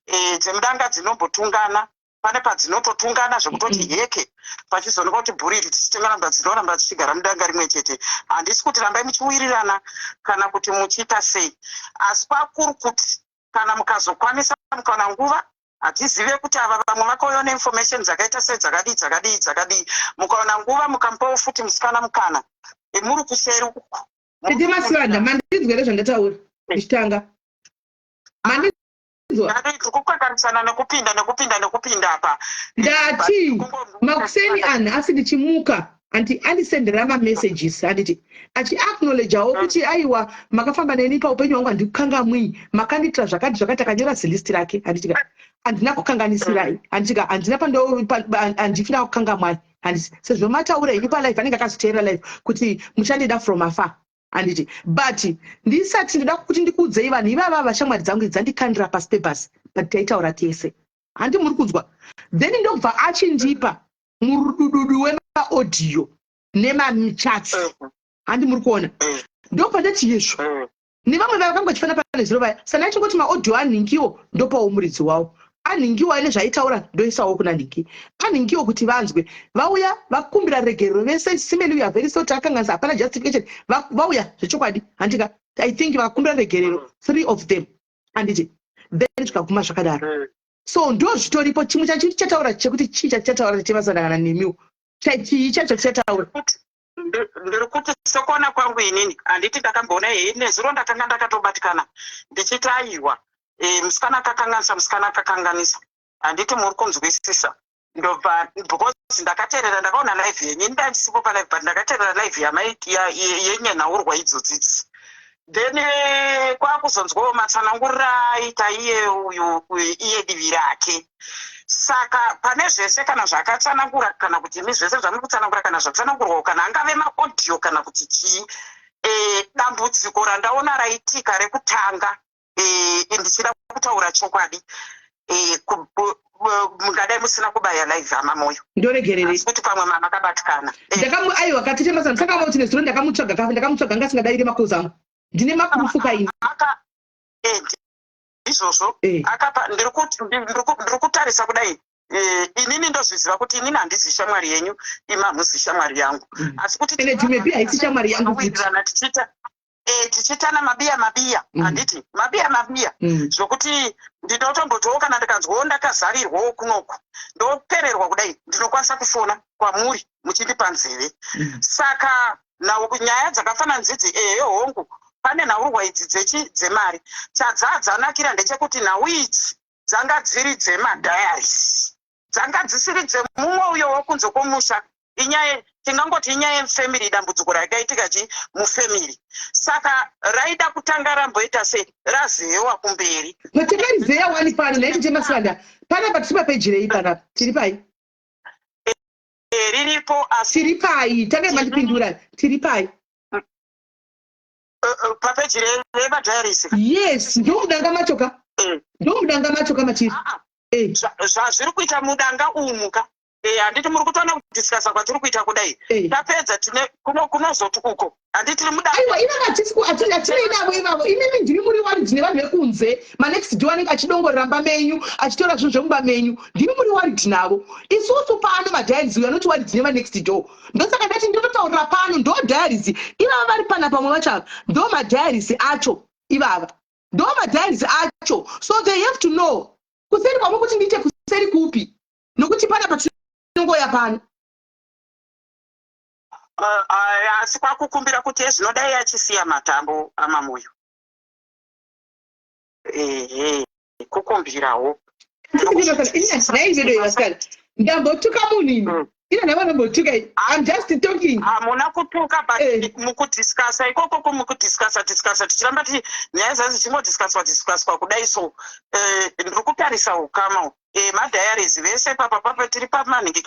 e, dzemudanga dzinombotungana pane padzinototungana zvekutoti mm. heke pachizoonekwa kuti bhuri iri tichitongaramba dzinoramba dzichigara mudanga rimwe chete handisi kuti rambai muchiwirirana kana kuti muchiita sei asi kwakuri kuti kana mukazokwanisa mukawana nguva hatizive kuti ava vamwe vakauyawo neinformation dzakaita sei dzakadii dzakadii dzakadii mukawana nguva mukamupawo futi musikana mukana emuri kuseri uku tete masivanda mandinzwa here zvandataura ndichitanga Ndikukanganisana nekupinda nekupinda nekupinda apa. Ndati makuseni anhu asi ndichimuka anti andisendera mamessages handiti achiacknowledgewo mm. kuti aiwa makafamba neni paupenyu hwangu handikukangamwii makandiitira zvakati zvakati akanyora zilist rake handitika handina kukanganisirai mm. handitika handina pandofira kukangamwai handiti sezvo mataura henyu palife anenge akazoteerera life kuti muchandida from afar handiti but ndisati ndoda kuti ndikuudzei vanhu ivava vashamwari dzangu idzi dzandikandira pasi pebhasi but taitaura tese handi muri kunzwa then ndobva achindipa murudududu wemaaudio nemachats handi muri kuona ndobva ndati yezvo nevamwe vaya vakanga vachifana pane zuro vaya sana achingoti maaudio anhingiwo ndopawo muridzi wawo anhingiwo aine zvaaitaura ndoisawo kuna nhingi anhingiwo kuti vanzwe vauya vakumbira regerero vese simeli uya very sorry takanganisa hapana justification vauya zvechokwadi handika I think vakakumbira regerero, three of them, handiti? Then zvikaguma zvakadaro. So ndo zvitoripo. Chimwe chachiri chataura chekuti chii chatichataura chemasanda kana nemiwo, chii chacho tichataura? Ndiri kuti sekuona kwangu inini, handiti ndakamboona hei nezuro ndakanga ndakatobatikana ndichiti aiwa, musikana akakanganisa, musikana akakanganisa, handiti muri kunzwisisa? Ndobva because ndakateerera, ndakaona live yenyu. Ini ndandisipo palive, but ndakateerera live yenyenhaurwa idzodzidzi. Then kwakuzonzwawo matsananguriro aita iye uyu iye divi rake. Saka pane zvese kana zvakatsanangura kana kuti imi zvese zvamuri kutsanangura kana zvatsanangurwawo, kana angave maaudio kana kuti chii, dambudziko randaona raitika rekutanga, ndichida kutaura chokwadi, mungadai musina kubaya live, amamoyo. Ndoregererei. Asi kuti pamwe mamakabatikana. Aiwa, katete masana, saka kuti nezuro ndakamutsvaga, ndakamutsvaga, ngasingadavire macalls angu. Ndine maproof kaini. Izvozvo akapa. Ndiri kutarisa kudai, inini ndozviziva kuti inini handizi shamwari yenyu, imi hamuzi shamwari yangu, asi kuti Ene Dumebi haisi shamwari yangu futi. Tinowirirana tichiita tichiitana mabiya mabiya, handiti mabiya mabiya, zvokuti ndinotombotiwo kana ndikanzwawo ndakazarirwawo kunoku, ndopererwa kudai, ndinokwanisa kufona kwamuri muchindipa nzeve. Saka nhau nyaya dzakafanana dzidzi, ehe, hongu, pane nhaurwa idzi dzechi dzemari. Chadzadzanakira ndechekuti nhau idzi dzanga dziri dzemadiaries, dzanga dzisiri dzemumwe uyo wokunze kwomusha. Inyaya tingangoti inyaya yemufamily, dambudziko rakaitika chi mufamily, saka raida kutanga ramboita sei, razeyewa kumberi. Matakarizeya wani pano naiti chemasanda panapa. Tiri papeji rei panapa? Tiri pai? Riripo asi Tiri pai? Tangai mandipindura, tiri pai? Papeji remadiaries. Yes, ndomudanga macho ka. Ndomudanga macho ka machiri. Ah, ah. Zvazviri kuita mudanga umu ka, handiti muri kutoona kudiscussa kwatiri kuita kudai? Tapedza tine kunozoti uko, handiti tiri mudanga? Aiwa, ivava hatinei navo ivavo. Imimi ndimi muri worried nevanhu vekunze, manext door anenge achidongorera mumba menyu, achitora zvinhu zvemumba menyu. Ndimi muri worried navo. Isusu pano madiaries uyo anoti worried nemanext door. Ndosaka ndati ndototaurira pano. Ndo diaries ivava vari pana pamwe vacho ava, ndo madiaries acho ivava, ndo madiaries acho. So they have to know kuseri kwamwe kuti ndiite kuseri kupi, nokuti panapa tinongoya pano. Asi kwakukumbira kuti ezvinodai achisiya matambo amamoyo, ehe, kukumbirawo. Naivedo vasikana, ndambotuka munhu ini? Ina ndavanombotuka? I'm just talking. Hamuna kutuka, but mukudiscussa ikoko, mukudiscussa discussa, tichiramba ti nyaya dzacho dzichingodiscusswa discusswa kudai. So ndiri kutarisa ukama, madiaries vese papa papa tiri pamanhingi.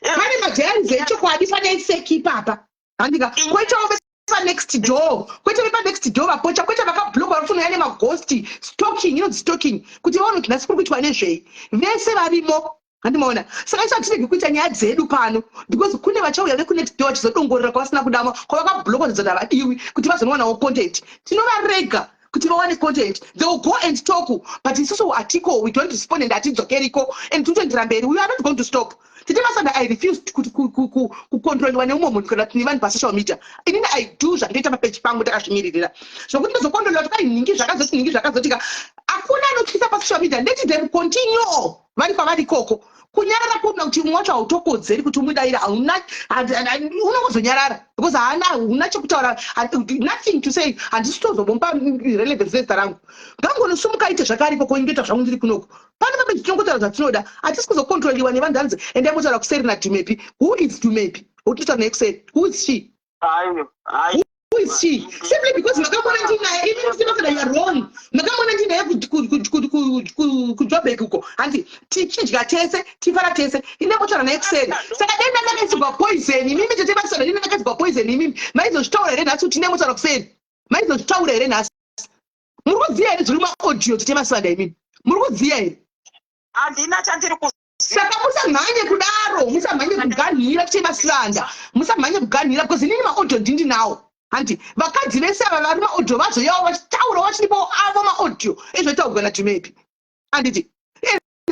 Pane madiaries echokwadi, pane fake ipapa, handika? Koitawo vepanext door, kwete vepanext door vapocha, kwete vakablockwa vari kufunga nemaghost stalking, inonzi stalking, kuti vaone kuti nhasi kuri kuitwa nezvei. Vese varimo, handimaona? Saka isu hatiregi kuita nyaya dzedu pano because kune vachauya vekunext door vachizodongorera kwavasina kudamwa, kwavakablockwa zvidzoti havadiwi, kuti vazonowanawo content. Tinovarega kuti vawane content. They will go and talk, but isusu hatiko, we don't respond and hatidzokeriko and tinotoendera mberi. We are not going to stop. Tete Masanda, I refuse kuti kucontroliwa neumwe munhu kana kuti nevanhu pasocial media. Inini I do zvandinoita papeji pangu ndakazvimiririra. Zvokuti ndozocontroliwa kuti kai nhingi zvakazoti, nhingi zvakazotika, hakuna anotyisa pasocial media. Let them continue vari kwavari ikoko. Kunyarara kuna kuti umwe wacho hautokodzeri kuti umudayira, hauna, unongozonyarara because haana, huna chekutaura, nothing to say. Handisi tozobomba relevance nezita rangu. Ngangonosumuka aite zvakare ikoko, indoita zvangu ndiri kunoku. Pano papeji tinongotaura zvatinoda. Hatisi kuzocontroliwa nevanhu hanzi endai motaura kuseri naDumepi. Who is Dumepi utotaura naye kuseri? Who is she? Ayo, ayo. Who is she? Simply because makamona ndinaye, imi musina, you are wrong. Makamona ndinaye kuJobek uko, handi tichidya tese, tifara tese, ine motaura naye kuseri. Saka dai ndakaisirwa poison, imimi tete vasana, dai ndakaisirwa poison, imimi maizozvitaura here nhasi kuti ine motaura kuseri? Maizozvitaura here nhasi? Muri kuziva here zviri maaudio, tete Masanda? Imimi muri kuziva here? Handina chandiri. Saka musamhanye kudaro, musamhanye kuganhira, tete Masanda, musamhanye kuganhira, because inini maaudio ndindinawo, handi? Vakadzi vese ava vari maaudio vazoyawo vachitaura, vachiripo avo maaudio ezvotaurwa naDumepi, handiti?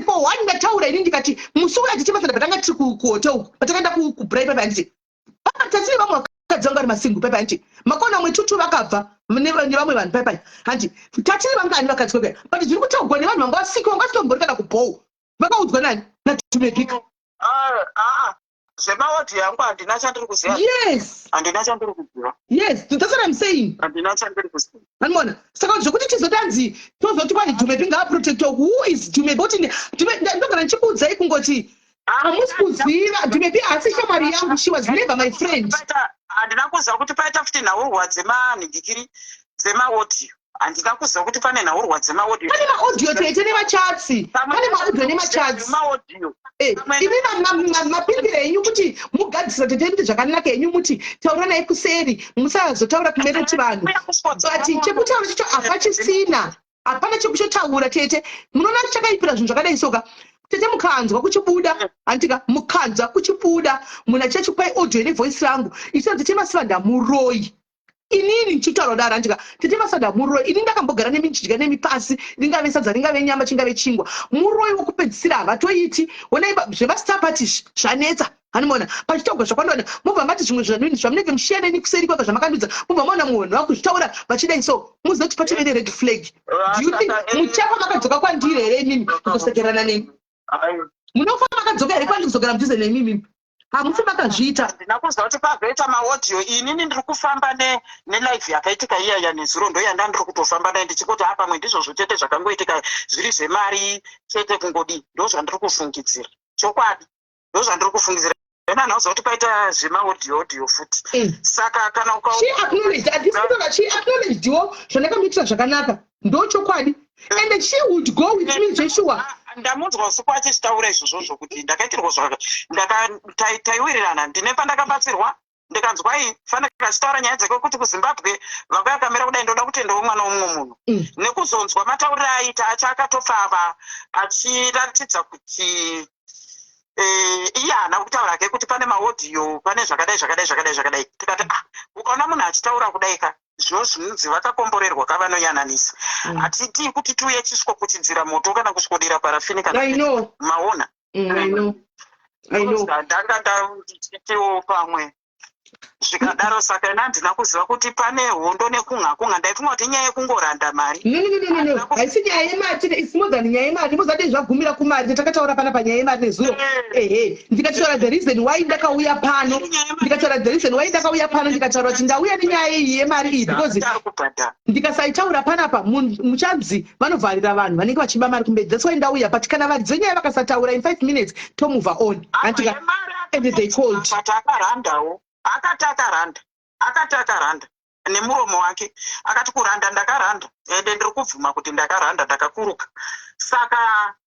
For one, ndataura ini ndikati musi uya, tete Masanda, patanga tiri kuhotel uku, patakaenda kubrai papa, handiti? Papa tatine vamwe. Vakadzi vanga vari masingle paipai, hanti? Makaona mwe tutu vakabva nevamwe vanhu paipai, hanti? Tatiri vangani vakadzi kwekwe? But zviri kutaugwa nevanhu vanga vasiki, vanga vasitombori kana kubhou. Vakaudzwa nani? Natumepika. Ah, ah, ah. Zvemaaudio yangu handina chandiri kuziva. Handina chandiri kuziva. Yes, that's what I'm saying. Handina chandiri kuziva. Anoona saka zvekuti tizotanzi tozoti kwani Dumebi ngaaprotectwe. Who is Dumebi? Kuti ndogara ndichikuudzai kungoti hamusi kuziva Dumebi haasi shamwari yangu. She was never my friend. Handina kuziva kuti paita futi nhaurwa dzemanhingikiri, dzemaaudio. Handina kuziva kuti pane nhaurwa dzemaaudio. Pane maaudio, tete, nemachats. Pane maaudio nemachats. Maaudio. Imi mapindiro enyu kuti mugadzisa tete kuti zvakanaka henyu, muti taura naye kuseri, musazotaura kumereti vanhu, but chekutaura chacho hapachisina, hapana chekuchotaura. Tete, munoona chakaipira zvinhu zvakadai soka, tete, mukanzwa kuchibuda, handika? Mukanzwa kuchibuda munhu achiachipai audio nevoice rangu ichitaura tete Masivanda muroi, inini ndichitaura kudaro, handika? Tete Masivanda muroi. Ini ndakambogara nemi, ndichidya nemi pasi, ringave sadza, ringave nyama, chingave chingwa. Muroi wokupedzisira havatoiti. Onai zvemastar party zvanetsa, hanimona pachitaurwa zvakwandoona, mobva mati zvimwe zvanini zvamunenge mushiya neni kuseri kwaka zvamakandudza, mobva maona munhu vakuzvitaura vachidai. So muzive kuti patove nered flag. Do you think muchafa makadzoka kwandiri here imimi kuzosekerana neni? Munofa makadzoka here kwandiri kuzogara mudhuze nemi imimi? Hamufi makazviita. Handina kuziva kuti pazoita maaudio. Inini ndiri kufamba nelive yakaitika iyaya nezuro, ndo yanda ndiri kutofamba nayo, ndichingoti ha, pamwe ndizvozvo chete zvakangoitika, zviri zvemari chete, kungodii. Ndo zvandiri kufungidzira chokwadi, ndo zvandiri kufungidzira. Ena nhauziva kuti paita zvemaaudio audio futi. Saka kana uka She acknowledged, handisi kutaura, she acknowledgedwo zvandakamuitira zvakanaka, ndo chokwadi, and she would go with me zveshuwa. Ndamunzwa usiku achizvitaura izvozvozvo kuti ndakaitirwa taiwirirana, ndine pandakabatsirwa, ndikanzwa i fanika achitaura nyaya dzake kuti kuZimbabwe vakayakamira kudai, ndoda kutendawo mwana womumwe munhu. Nekuzonzwa matauriro aita acho, akatopfava achiratidza kuti iye haana kutaura ke kuti pane maaudio, pane zvakadai, zvakadai, zvakadai, zvakadai. Tikati, ah, ukaona munhu achitaura kudai ka, zvino zvinonzi vakakomborerwa ka, vanoyananisa. Hatitii kuti tiuye chisvikokuchidzira moto kana kusvikodira parafini kana I know. Maona. I know. I know. Ndanga ndachitiwo pamwe zvikadaro. Saka ina handina kuziva kuti pane hondo nekunha kunha. Ndaifunga kuti inyaya yekungoranda mari. No, haisi nyaya yemari. It's more than nyaya yemari. Mozati zvagumira kumari. Takataura pana panyaya yemari nezuro, ehe. Ndikataura the reason why ndakauya pano, ndikataura the reason why ndakauya pano, ndikataura kuti ndauya nenyaya iyi yemari iyi because Ari kubhadhara. Ndikasaitaura panapa, muchanzi vanovharira vanhu vanenge vachiba mari kumberi. That's why ndauya. But kana varidzi venyaya vakasataura in 5 minutes, tomove on, hantika? And they called. But akarandawo, akati akaranda, akati akaranda nemuromo wake, akati kuranda ndakaranda, ende ndiri kubvuma kuti ndakaranda, ndakakuruka. Saka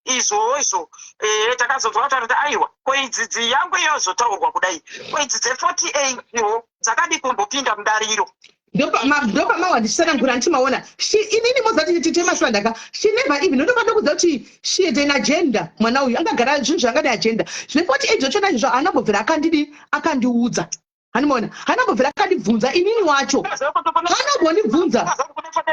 izvowo izvo takazonzwa kutaura kuti aiwa, ko idzidzi yangu iyozotaurwa kudai, ko idzi dze48 iwo dzakadi kumbopinda mudariro? Ndopamawa ndichisanangura, ndichimaona. Inini mozati tete Masivandaka, she never even, ndopa ndokudza kuti she had an agenda. Mwana uyu angagara zvinhu zvanga neagenda. Zvine 48 zvachona izvozvo haana mbobvira akandidi, akandiudza, handimaona, haana mbobvira akandibvunza. Inini wacho haana kumbondibvunza.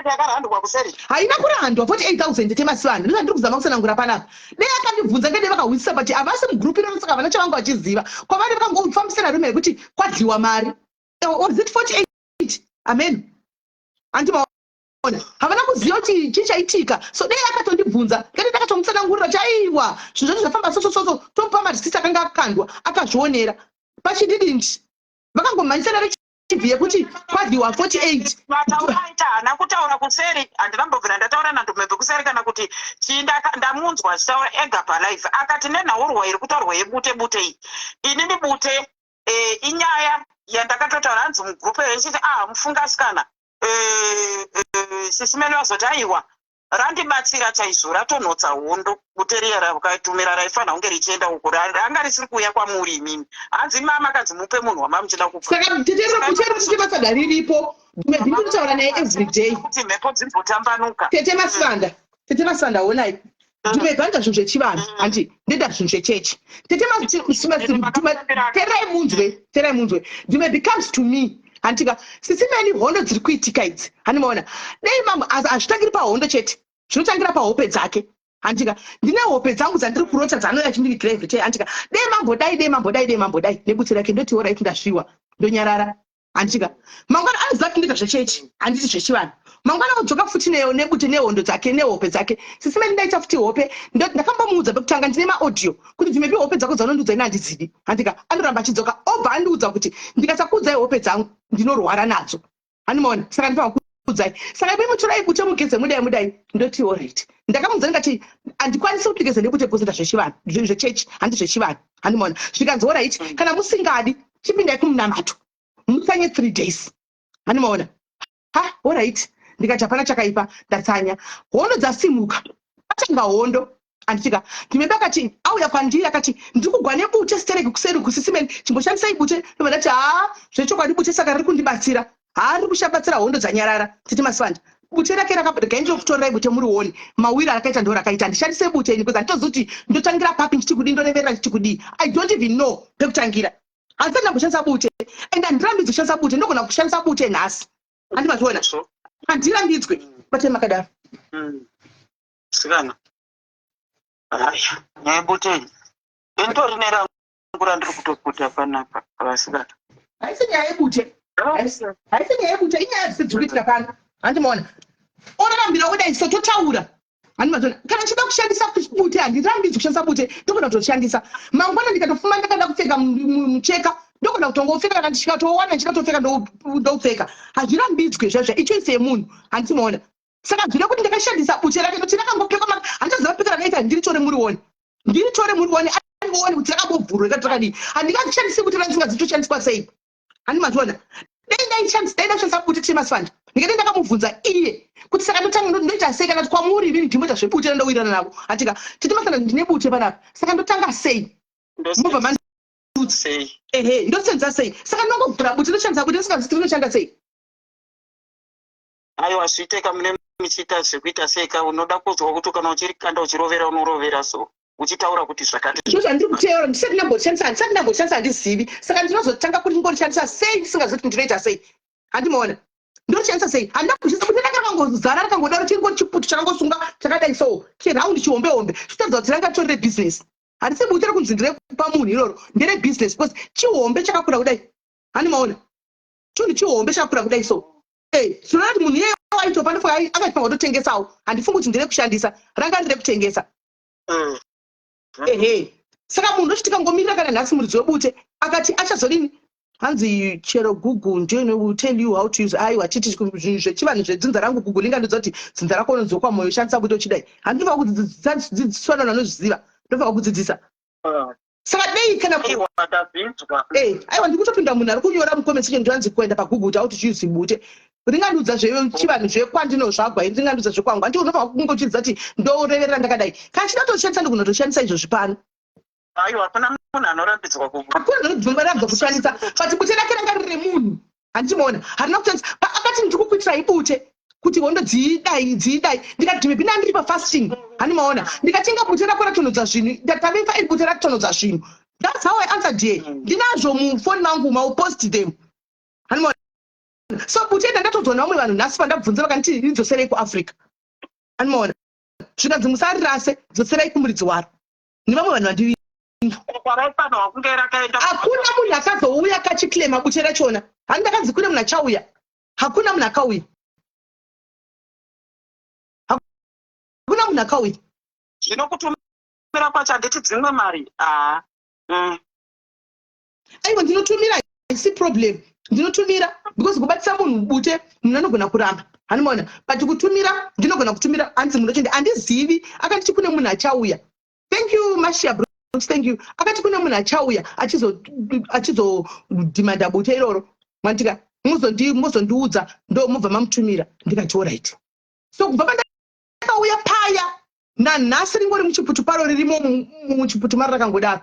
Yakarandwa kuseri. Haina kurandwa 48,000, tete Masivanda. Ndozvandiri kuzama kusanangura panapa. Dai akandibvunza, ngedai vakahwisisa, but havasi mugroup iroro, saka havana chavanga vachiziva. Kwavari vakangofambisana rume yekuti kwadyiwa mari. Was it 48? Amen, handimaona. Havana kuziva kuti chii chaitika. So dai akatondibvunza, ngati ndakatomutsanangurira kuti aiwa, zvinhu zvacho zvafamba so so so so, tomupa marisiti akanga akandwa, akazvionera. But she didn't. Vakangomhanyisana rechibvi yekuti kwadyiwa 48. Mataura aita, haana kutaura kuseri. Handinambobvira ndataura naNdomembe kuseri kana kuti chii. Ndamunzwa achitaura ega palive, akati nenhaurwa iri kutaurwa yebute bute iyi, inini bute inyaya yandakatotaura, hanzi mugroup ichiti, ah, mufungasikana sisimene vazoti aiwa, randibatsira chaizvo, ratonhotsa hondo. Bute riya rakatumira raifanira kunge richienda uko, ranga risiri kuuya kwamuri imimi. Hanzi mama kanzi mupe munhu wamamuchida kupa. Saka tete Masivanda riripo, ndinotaura naye every day. Kuti mhepo dzimbotambanuka. Tete Masivanda, tete Masivanda, honai, ndimebvanga zvinhu zvechivanhu, handi ndeda zvinhu zvechechi. Tete, terai munzwe, terai munzwe. Ndime comes to me, handika? Sisimeni, hondo dziri kuitika idzi, handimaona? Dei mamwe hazvitangiri pahondo chete, zvinotangira pahope dzake, handika? Ndine hope dzangu dzandiri kurota dzanouya chindivigira every day, handika? Dei mambodai, dei mambodai, dei mambodai nebutsi rake, ndoti alright, ndasviwa, ndonyarara. Handitika mangwana anoziva kuti ndoita zvechechi, handiti zvechivanhu. Mangwana odzoka futi nebute nehondo dzake nehope dzake. Sisi Meli, ndaita futi hope. Ndakambomuudza pekutanga, ndine maaudio, kuti ndimepi hope dzako dzaunondiudza ini handidzidi. Handika anoramba achidzoka, obva andiudza kuti ndikasakuudzai hope dzangu ndinorwara nadzo. Handimaona, saka ndifanira kuudzai. Saka imi mutorai bute mugeze mudai mudai. Ndoti alright. Ndakamuudza ndikati handikwanisi kuti ndigeze nebute because ndazvechivanhu, zvechechi, handi zvechivanhu. Handimaona. Zvikanzi alright, kana musingadi chipindai kumunamato mutsanye 3 days. Handimaona. Ha, alright. Ndikati hapana chakaipa, ndatsanya. Hondo dzasimuka, atanga hondo. Anditika ndimebe akati auya kwandiri akati ndiri kugwa nebute stereki kuseri kusisi Meli, chimboshandisai bute. Ndobva ndati haa, zvechokwadi bute saka riri kundibatsira. Haa, riri kushabatsira, hondo dzanyarara. Titi Masivanda bute rake rakaregai ndinokutorerai bute murione mawiro arakaita. Ndo rakaita handishandise bute ini because handitozivi kuti ndotangira papi, ndichiti kudii, ndoreverera ndichiti kudii. I don't even know pekutangira. Handisati ndamboshandisa bute and handirambidzwi kushandisa bute. Ndogona kushandisa bute nhasi, handi mazviona? Handirambidzwe. Batai makadaro. Sikana, haya, nyaya yebute iyi indori nerangu randiri kutoputa panapa, vasikana. Haisi nyaya yebute, haisi nyaya yebute, inyaya dzisi dziri kuitika pano. Handimaona orarambira kudai, so totaura. Handimazoona kana ndichida kushandisa bute, handirambidzwi kushandisa bute. Ndogona kutoshandisa mangwana. Ndikatofuma ndakada kupfeka mucheka, ndogona kutongopfeka. Kana ndichikatowana ndichida kutopfeka, ndopfeka. Hazvirambidzwe zvazva, ichoice yemunhu. Handimaona, saka zvine kuti ndakashandisa bute rake nokuti rakangopfekwa, handichaziva pfeka rakaita. Ndiritore murione, ndiritore murione, arione kuti rakambobvurwa ikati rakadii. Handingashandisi bute randisingazitoshandiswa sei. Handi mazviona? Dai ndaishandisa, dai ndashandisa bute chemasifanda, ndikati ndakamubvunza iye kuti saka ndotanga ndoita sei, kana kuti kwamuri inini ndimboita zvebute randowirirana navo. Hatika titi masanda, ndine bute panapa, saka ndotanga sei? Mobva mandiudza. Sei? Ehe, ndosenza sei? Saka ndinongovhura bute, ndoshandisa bute ndisingazivi rinoshanda sei. Aiwa, zviiteka mune muchiita zvekuita sei ka. Unoda kuzwa kuti kana uchirikanda uchirovera, unorovera so uchitaura kuti zvakati. Ndizvo zvandiri kuteura. Ndisati ndamboshandisa, handisati ndamboshandisa, handizivi. Saka ndinozotanga kuti ngorishandisa sei ndisingazivi kuti ndinoita sei? Handimaona ndorishandisa sei? Handina kushandisa bute ranga rakangozara rakangodaro, chingori chiputu chakangosunga chakadai so, cheraundi, chihombe hombe, chitoratidza kuti ranga ritori rebhizinesi. Handisi bute rekunzi nderekupa munhu iroro, nderebhizinesi because chihombe chakakura kudai. Handimaona chinhu chihombe chakakura kudai so. Zvinoreva kuti munhu iyeye waitopa ndofunga akaifanira kutotengesawo. Handifungi kuti nderekushandisa, ranga riri rekutengesa. Ehe, saka munhu ndochiti kangomirira kana nhasi muridzi webute akati achazodini. Hanzi chero Google ndiyo will tell you how to use. Aiwa, titi zvinhu zvechivanhu zvedzinza rangu, Google ingandiudza kuti dzinza rako unonzi wekwaMoyo, shandisa bute uchidai. Handinofanira kudzidziswa navanhu vanozviziva, ndofanira kudzidzisa. Saka dei kana Aiwa, ndazvinzwa. Aiwa, ndiri kutopinda. Munhu ari kunyora mucomment section, ndoanzi kuenda paGoogle kuti how to use bute. Ringandiudza zvechivanhu zvekwandinozvagwa ini, ringandiudza zvekwangu? Handi unofanira kungochidzidza kuti ndoreverera ndakadai. Kana chida kutoshandisa, ndogona kutoshandisa izvozvi pano. Aiwa, hakuna munhu anorambidzwa ku Hakuna anorambidzwa kushandisa, but bute rake ranga riri remunhu. Handichimaona, harina kushandisa. Akati ndiri kukuitirai bute kuti hondo dziidai dziidai. Ndikati maybe ndandiri pafasting. Handimaona, ndikatenga bute rako ratonhodza zvinhu, ndatavefa iri bute ratonhodza zvinhu. That's how I answered here. Ndinazvo mufoni mangu, maupost them. Handimaona, so bute ndandatodzwa nevamwe vanhu nhasi pandabvunza, vakanditi ridzoserei kuAfrica. Handimaona, zvikanzi musarirase, dzoserai kumuridzi waro, nevamwe vanhu vandivinga. Kwaraifanirwa kunge rakaenda. Hakuna munhu akazouya kachiclaima bute rachona. Handi ndakanzi kune munhu achauya, hakuna munhu akauya, hakuna munhu akauya. Zvino kutumira kwacho, handiti dzimwe mari aa. Aiwa, ndinotumira, haisi problem, ndinotumira because kubatisa munhu bute, munhu anogona kuramba. Handimaona, but kutumira ndinogona kutumira. Hanzi munhu achende handizivi, akanditi kune munhu achauya. Thank you, Mashia Brooks, thank you. Akati kune munhu achauya achizodhimanda bute iroro. Mandika muzondiudza, ndo mubva mamutumira. Ndikati alright. So kubva pandakauya paya nanhasi ringori muchiputu paro, ririmo muchiputu maro rakangodaro.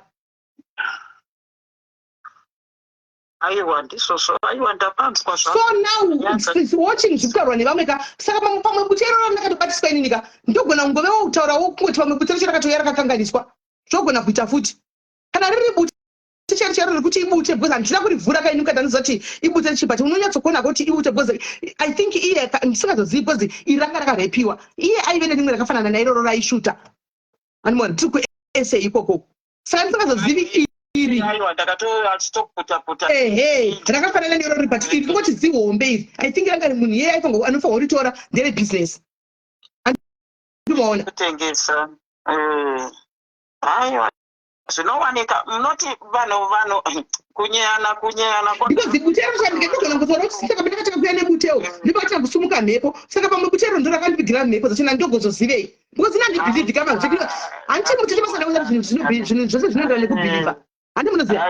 Aiwa, ndizvozvo. Aiwa, ndapanzwa. So now it's watching zviri kutaurwa nevamwe ka. Saka pamwe bute iroro ndakatobatiswa inini ka, ndogona kungovewo kutaurawo kungoti pamwe bute racho rakatouya rakakanganiswa. Zvogona kuita futi kana riri bute chero chero rekuti ibute, because handina kurivhura kaini mukati, andiziva kuti ibute richi, but unonyatsokuona kuti ibute because I think iye ndisingazozivi because iri ranga rakarepiwa. Iye aive nerimwe rakafanana nairoro raishuta. Andimona tiri kuesa ikoko, saka ndisingazozivi iri. Iri. Aiwa, ndakatoachitoputa-puta. Ehe, rakafanana nerori, but iri kungoti zihombe iri. I think ranga munhu iyeye aifanirwa, anofanirwa kuritora, ndere business, andimaona. Kutengesa. Aiwa, zvinowanika. Munoti vanhu kunyeyana Because butero ndikatogona kuzoona kuti saka pandakatanga kuuya nebuteo, ndipakatanga kusumuka mhepo. Saka pamwe butero ndo rakandivigira mhepo dzachona, ndogozozivei? Because ina handibhilivhi kama handiti mutete masana kuita zvinhu zvose zvinoenderana nekubhilivha, handi munoziva?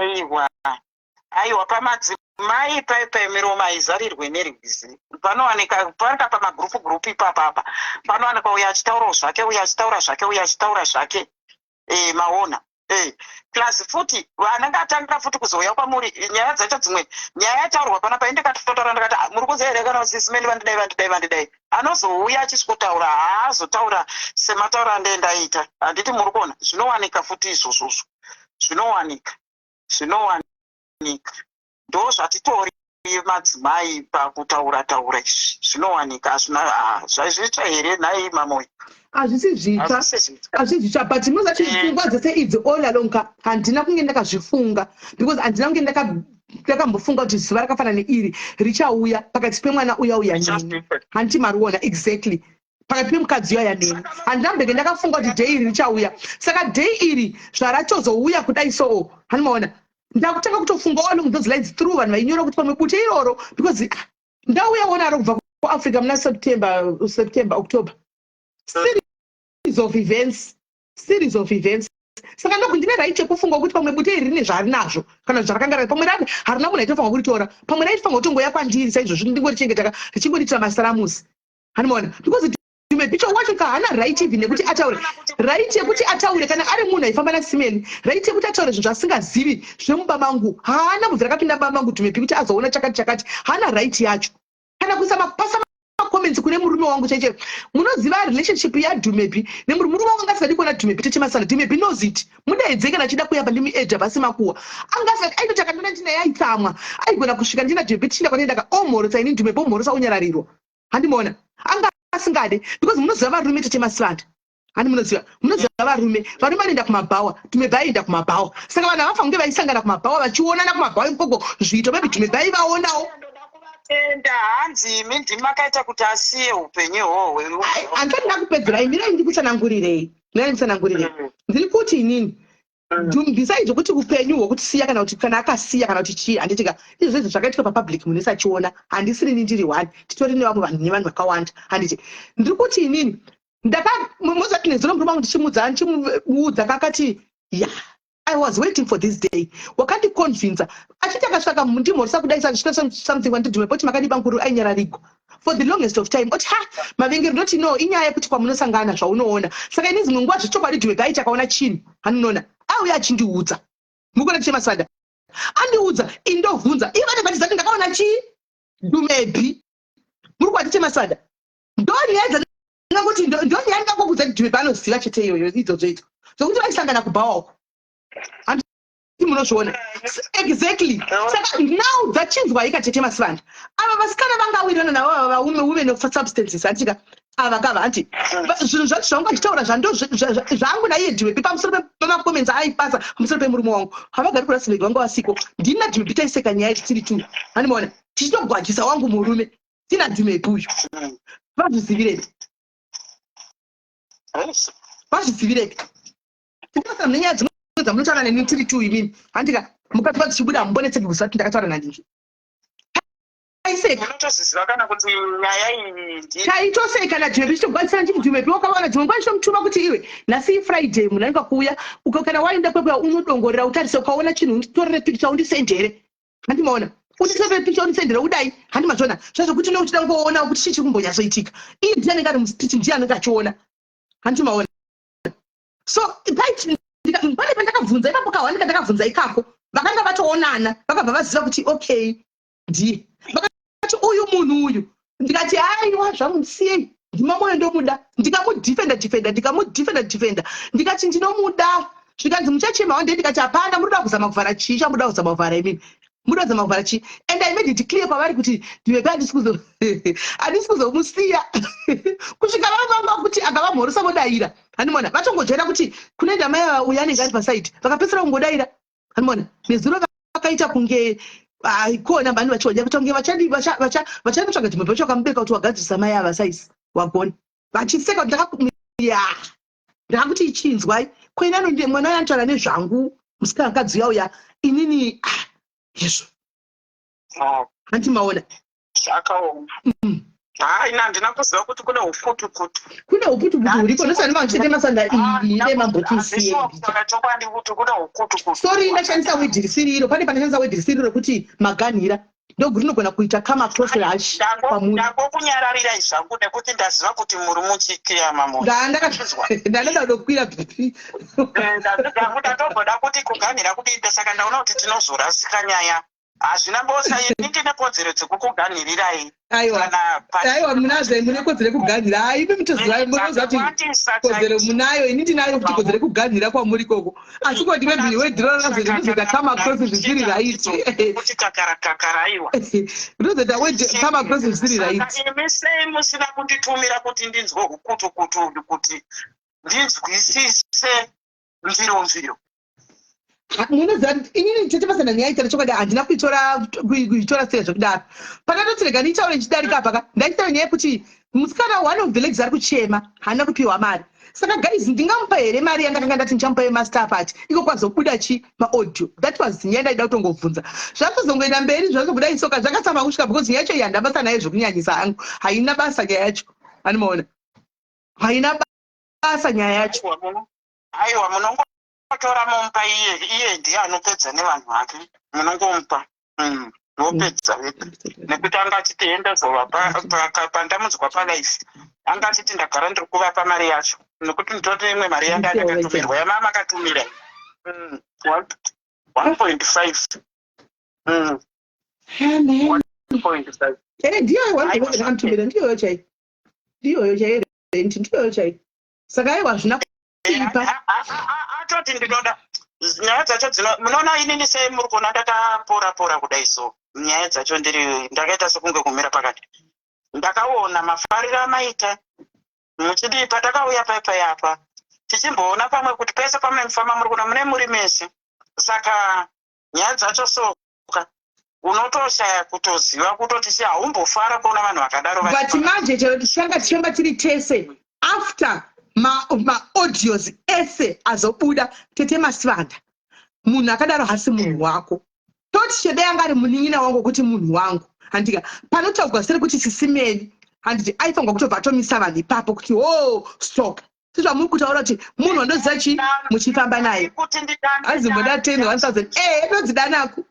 Aiwa, pamadzimai pai miromo haizarirwe nerwizi. Panowanika parika pamagurupu gurupu ipapapa, panowanikwa uyo achitaurawo zvake, uyo achitaura zvake, uyo achitaura zvake. Maona, plus futi vanenge atanga futi kuzouya kwamuri, nyaya dzacho dzimwe, nyaya yataurwa panapa, indikatotaura ndikati, "Ah, muri kuziva here kana sisimeni vandidai, vandidai, vandidai?" Anozouya achisvikotaura, haazotaura semataura andee ndaita, handiti? Muri kuona, zvinowanika futi izvozvozvo, zvinowanika, zvinowanika. Ndo zvatitori madzimai pakutaura taura izvi, zvinowanika. Hazvina, ah, zvaizvitsva here nhai, Mamoyo? Hazvisi zvitsva. Hazvisi zvitsva. Hazvisi zvitsva, but munoziva kuti pfungwa dzese idzi all along ka, handina kunge ndakazvifunga, because handina kunge ndakambofunga kuti zuva rakafanana neiri richauya pakati pemwana uya uya neni, handiti mariona? Exactly, pakati pemukadzi uya neni, handina mbenge ndakafunga kuti day iri richauya. Saka day iri zvaratozouya kudai, so handimaona, ndakutanga kutofunga along those lines through vanhu vainyora kuti pamwe bute iroro, because ah, ndauya wonaro kubva kuAfrica muna September, October, series of events, series of events. Saka ndoku ndine right yekufunga kuti pamwe bute iri rine zvarinazvo kana zvarakanga, pamwe rati harina munhu aitofanira kuritora, pamwe raitofanira kutongoya kwandiri saizvozvo, ndingorichengeta richingoriitira masaramusi, handimaona? Because Dumebicho wacho kahana right even yekuti ataure, right yekuti ataure kana ari munhu aifamba nasimeni, right yekuti ataure zvinhu zvasingazivi zvemumba mangu haana. Kubvira akapinda mumba mangu Dumebi, kuti azoona chakati chakati, haana right yacho, kana kuisa mapasa macomments kune murume wangu chaicho. Munoziva relationship yaDhumebi nemurume wangu, anga asingadi kuona Dhumebi techemasana. Dhumebi knows it. Mudaidze kana achida kuyamba, ndimuedha pasi makuwa. Anga asingadi, aitoti akandiona ndinaye aitsamwa. Aigona kusvika ndina Dhumebi tichinda kwanoendaka, omhorosa ini, Dhumebi omhorosa, onyararirwa, handimaona? Anga asingade because munoziva varume, techemasivanda, handi munoziva? Munoziva varume vanoenda kumabhawa. Dhumebi aienda kumabhawa, saka vanhu havafanira kunge vaisangana kumabhawa, vachionana kumabhawa ikoko zviito. Maybe Dhumebi aivaonawo. Tenda, hanzi imi ndimi makaita kuti asiye upenyu ihwohwo. Handisati ndakupedzerai, mirai ndikutsanangurirei, mirai ndikutsanangurirei. Ndiri kuti inini, besides zvekuti upenyu hwokuti siya, kana kuti kana akasiya kana kuti chii, handitika izvo izvo zvakaitika papublic, munhu wese achiona, handisirini ndiri one, titori nevamwe vanhu, nevanhu vakawanda, handiti? Ndiri kuti inini ndaka mozati nezuro murume wangu ndichimudza, ndichimuudza, kakati, "Ya, I was waiting for this day." Wakandiconvinza achiti akasvaka ndimhorisa kudai, saka something wandidhume poti makadiba nkuru, ainyararigwa for the longest of time, oti, "Ha, mavengero." Ndoti, "No, inyaya yekuti kwamunosangana zvaunoona." Saka ini dzimwe nguva zvechokwadi dhume paiti akaona chinhu, haninoona, auya achindiudza. Mukona tichemasada andiudza, indovhunza iye, vanenge vachizati ndakaona chii Dhumebi. Muri kuwati chemasada, ndo nyaya dzandingangoti, ndo nyaya ndingangokudza kuti Dhumebi anoziva chete iyoyo, idzodzo idzo zvokuti vaisangana kubhawa uko, handiti munozviona? Exactly. Saka now dzachinzwa ikatete masivanda, ava vasikana vangawirirana navo, ava vaume women of substances, handitika ava kava, hanti zvinhu zvacho zvangu achitaura zvando zvangu naiye Dhumebi pamusoro pemacomments aaipasa pamusoro pemurume wangu. Havagari kuRustenburg, vanga vasiko. Ndini naDhumebi taiseka nyaya tiri two, handimaona, tichitogwajisa wangu murume tina Dhumebi uyu. Vazvizivirepi? Vazvizivirepi? Tinotasa nenyaya dzimwe dzamunotaura neni tiri two imini, handika mukati padzichibuda hamumbonetseki kuziva kuti ndakataura nandingi. Taiseka. Unotozviziva kana kuti nyaya iyi Taitoseka naDhumebi, tichitogwadzisana chiti Dhumebi wakawana dzimwe nguva ndichitomutuma kuti, "Iwe, nhasi iFriday, munhu anenge kuuya kana waenda kwekuya unodongorera, utarise, ukaona chinhu unditorere picture undisendere, handimaona? Unditorere picture undisendere udai, handimazviona?" Zvazvokuti neuchida kungoona kuti chii chiri kumbonyatsoitika, iye ndiye anenge ari mustreet, ndiye anenge achiona, handimaona? So pane pandakabvunza ipapo kahwanika, ndakabvunza ikako, vakanga vatoonana, vakabva vaziva kuti okay, ndiye. Vakati, "Uyu munhu uyu." Ndikati, "Aiwa, zvangu ndisiyei, ndiMamoyo, ndomuda." Ndikamudhifenda dhifenda, ndikamudhifenda dhifenda, ndikati, "Ndinomuda." Zvikanzi, "Muchachema wande." Ndikati, "Hapana, muri kuda kuzama kuvhara chii? Chamuda kuzama kuvhara imini, muda kuzama kuvhara chii?" And I made it clear kwavari kuti ndimebe handisi kuzomusiya kusvika vavanga kuti akavamhorosa vodaira, handimona? Vatongojaira kuti kunoenda mai ava, uyo anenge ari pasaidi, vakapedzisira kungodaira. Anoona nezuro vakaita kunge haikona vani vachiwadya kuita kunge vachanotsvaga chimwe pacho vakamubereka kuti wagadzirisa mai ava saisi wagona vachiseka kuti ya ndakakuti ichinzwai koina anonde mwana uyo anotaura nezvangu musikana mukadzi uya uya inini ah, izvo ah. Hanti maona? Zvakaoma. Haa, ini handina kuziva kuti kune uputuputu. Kune uputuputu huripo, ndosani machete masanda iyi ine mambotisiye. Kutaura chokwadi kuti kune ukutukutu. Sorry, ndashandisa word risiri iro. Pane pandashandisa word risiri iro rekuti maganhira. Ndogu rinogona kuita come across rush kwamuri. Ndangokunyararirai zvangu nekuti ndaziva kuti muri muchikiya mamoyo. Ndanda kudokwira BP. Ndangu ndatomboda kuti kuganhira kudii, saka ndaona kuti tinozorasika nyaya. Hazvina bosa, ini ndine kodzero dzekukuganhirirai. Aiwa, aiwa, munazvo, mune kodzero yekuganhira. Hai, imi mutoziva, munoziva kuti kodzero munayo, ini ndinayo kuti kodzero yekuganhira kwamuri ikoko, asi ko ndine bhiwi wedhiro razoita come across zvisiri right. Kuti kakara kakara, aiwa. Rinozoita word come across zvisiri right. Imi sei musina kunditumira kuti ndinzwe hukutukutu, kuti ndinzwisise mviro mviro? Munoziva, inini tete pasina nyaya itara chokwadi handina kuitora kuitora sei zvekudaro. Pakatoti rega nditaure ndichidarika apa ka, ndaitaura nyaya yekuti musikana, one of the ladies ari kuchema, haana kupiwa mari. Saka guys, ndingamupa here mari yandakanga ndati ndichamupa yemaStar Party, iko kwazobuda chi maaudio? That was nyaya ndaida kutongobvunza. Zvakuzongoenda mberi, zvazobuda isoka zvakasama kusvika, because nyaya yacho iyi handina basa nayo zvekunyanyisa hangu. Haina basa nyaya yacho, anomaona, haina basa nyaya yacho. Aiwa, munongotora momupa iye, iye ndiye anopedza nevanhu vake. Munongomupa wopedza vega, nekuti anga achiti endazovapa pandamunzwa palife, anga achiti ndagara ndiri kuvapa mari yacho, nekuti nditoti imwe mari yanga ndakatumirwa yamama akatumira 1.5. 1.5. Ndiyoyo 1.5 ndiyoyo chai, ndiyoyo chai, rent ndiyoyo chai. Saka aiwa, hazvina kuipa. Atoti ndinoda nyaya dzacho dzino, munoona inini sei muri kuona ndakapora pora kudai? So nyaya dzacho ndiri ndakaita sekunge kumira pakati. Ndakaona mafariro amaita muchidii patakauya paipai apa, tichimboona pamwe kuti pese pamemufamba muri kuona mune muri mese. Saka nyaya dzacho soka unotoshaya kutoziva kutoti si haumbofara kuona vanhu vakadaro. But manje chero tichanga tichifamba tiri tese, after maaudios ma ese azobuda, tete Masivanda, munhu akadaro hasi munhu wako. Toti chede anga ari munin'ina wangu wekuti munhu wangu, handika panotaurwa seri kuti sisimeni, handiti aifanirwa kutobva atomisa vanhu ipapo kuti o oh, stop, sezvamuri kutaura kuti munhu wandoziva chi muchifamba naye azimboda 10 1000 ndodzidanako,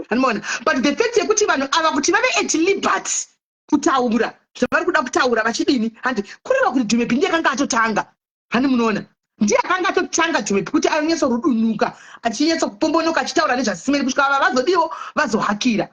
anomaona. But the fact yekuti vanhu ava kuti vave at liberty kutaura zvavari kuda kutaura vachidini, handi kureva kuti Dhumepi ndiye akanga atotanga? Hani munoona, ndiye akanga atotanga Dhumepi kuti anyatsorudunuka, achinyatsokupombonoka, achitaura nezvasimeni kusvika ava vazodiwo vazohakira.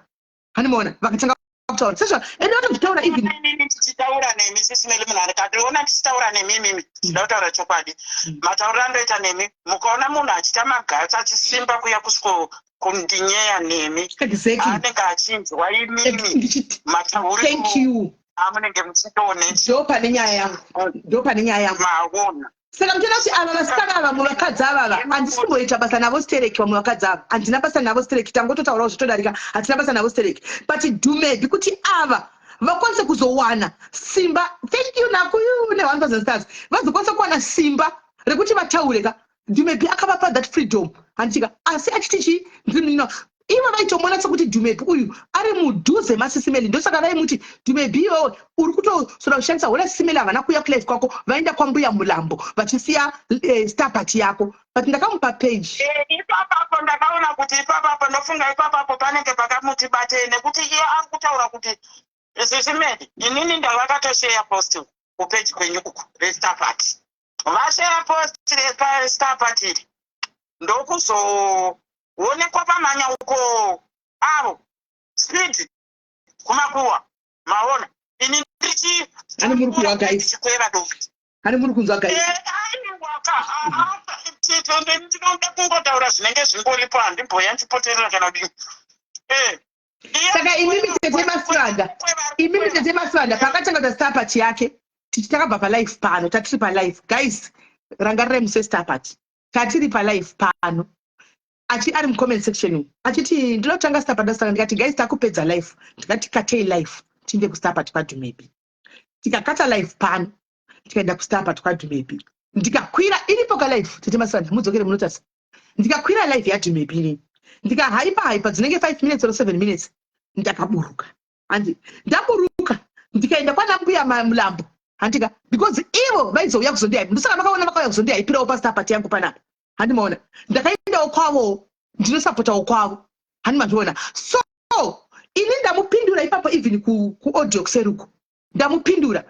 Hani maona vakatanga kutaura sezvo ende vatozvitaura even Ndichitaura nemi, sisimeli, munhu akationa ndichitaura nemi mimi, ndida kutaura chokwadi. Matauriro andoita nemi, mukaona munhu achiita magatsi achisimba kuya kusviko kundinyeya nemi, anenge achinzwa imimi matauriro Thank you. amunenge muchitoone. Ndo pane nyaya yangu, ndo pane nyaya yangu. Maona? Saka mutoona kuti ava vasikana ava, vamwe vakadzi avava handisi kumboita basa navo stereki. Vamwe vakadzi ava handina basa navo stereki, tangototaurawo zvitodarika, hatina basa navo stereki. But Dhumebi kuti ava vakwanise kuzowana simba, thank you nakuyu ne1000 stars, vazokwanisa kuwana simba rekuti vataure ka, Dhumebi akavapa that freedom, handitika? Asi achiti chi ndiri munina, ivo vaitomona sekuti Dhumebi uyu ari mudhuze masisimeli, ndosaka vaimuti Dhumebi iwewe uri kutosoda kushandisa hona. Sisimeli havana kuuya kulife kwako, vaenda kwambuya Mulambo vachisiya star party yako, but ndakamupa page. Ipapapo ndakaona kuti ipapapo ndofunga ipapapo panenge pakamuti batei, nekuti iye ari kutaura kuti sisimeli inini ndavakatosheya post kupeji kwenyu uku reStar Party. Vasheya post reStar Party iri, ndokuzoonekwa pamhanya uko avo speed kumakuwa. Maona ini ndichi Hani muri kunzwa, guys? Ndichikweva dofi. Hani muri kunzwa, guys? Aiwaka, ndinoda kungotaura zvinenge zvingoripo, handimboya ndichipoterera kana kudini. Saka imimi tete Masivanda, imimi tete Masivanda, pakatanga kuita star party yake, tichi takabva palife pano, tatiri palife, guys, rangarirai musi westar party, tatiri palife pano. Achi ari mucomment section umu achiti ndinoda kutanga star padasanga ndikati guys takupedza life ndikati katei life tiinde kustar party kwaDumebi. Tikakata life pano tikaenda kustar party kwaDumebi. Ndikakwira iripo ka life tete Masivanda mudzokere munotarisa. Ndikakwira life yaDumebi inini. Ndikahaipa haipa dzinenge 5 minutes or 7 minutes ndakaburuka. Handi ndaburuka ndikaenda kwana mbuya Mulambo handika because ivo vaizouya kuzondihaipa ndosaka makaona vakauya kuzondihaipirawo pastar party yangu panapa. Handi maona ndakaendawo kwavowo ndinosapotawo kwavo handi mazviona so ini ndamupindura ipapo even kuaudio ku kuseruko ndamupindura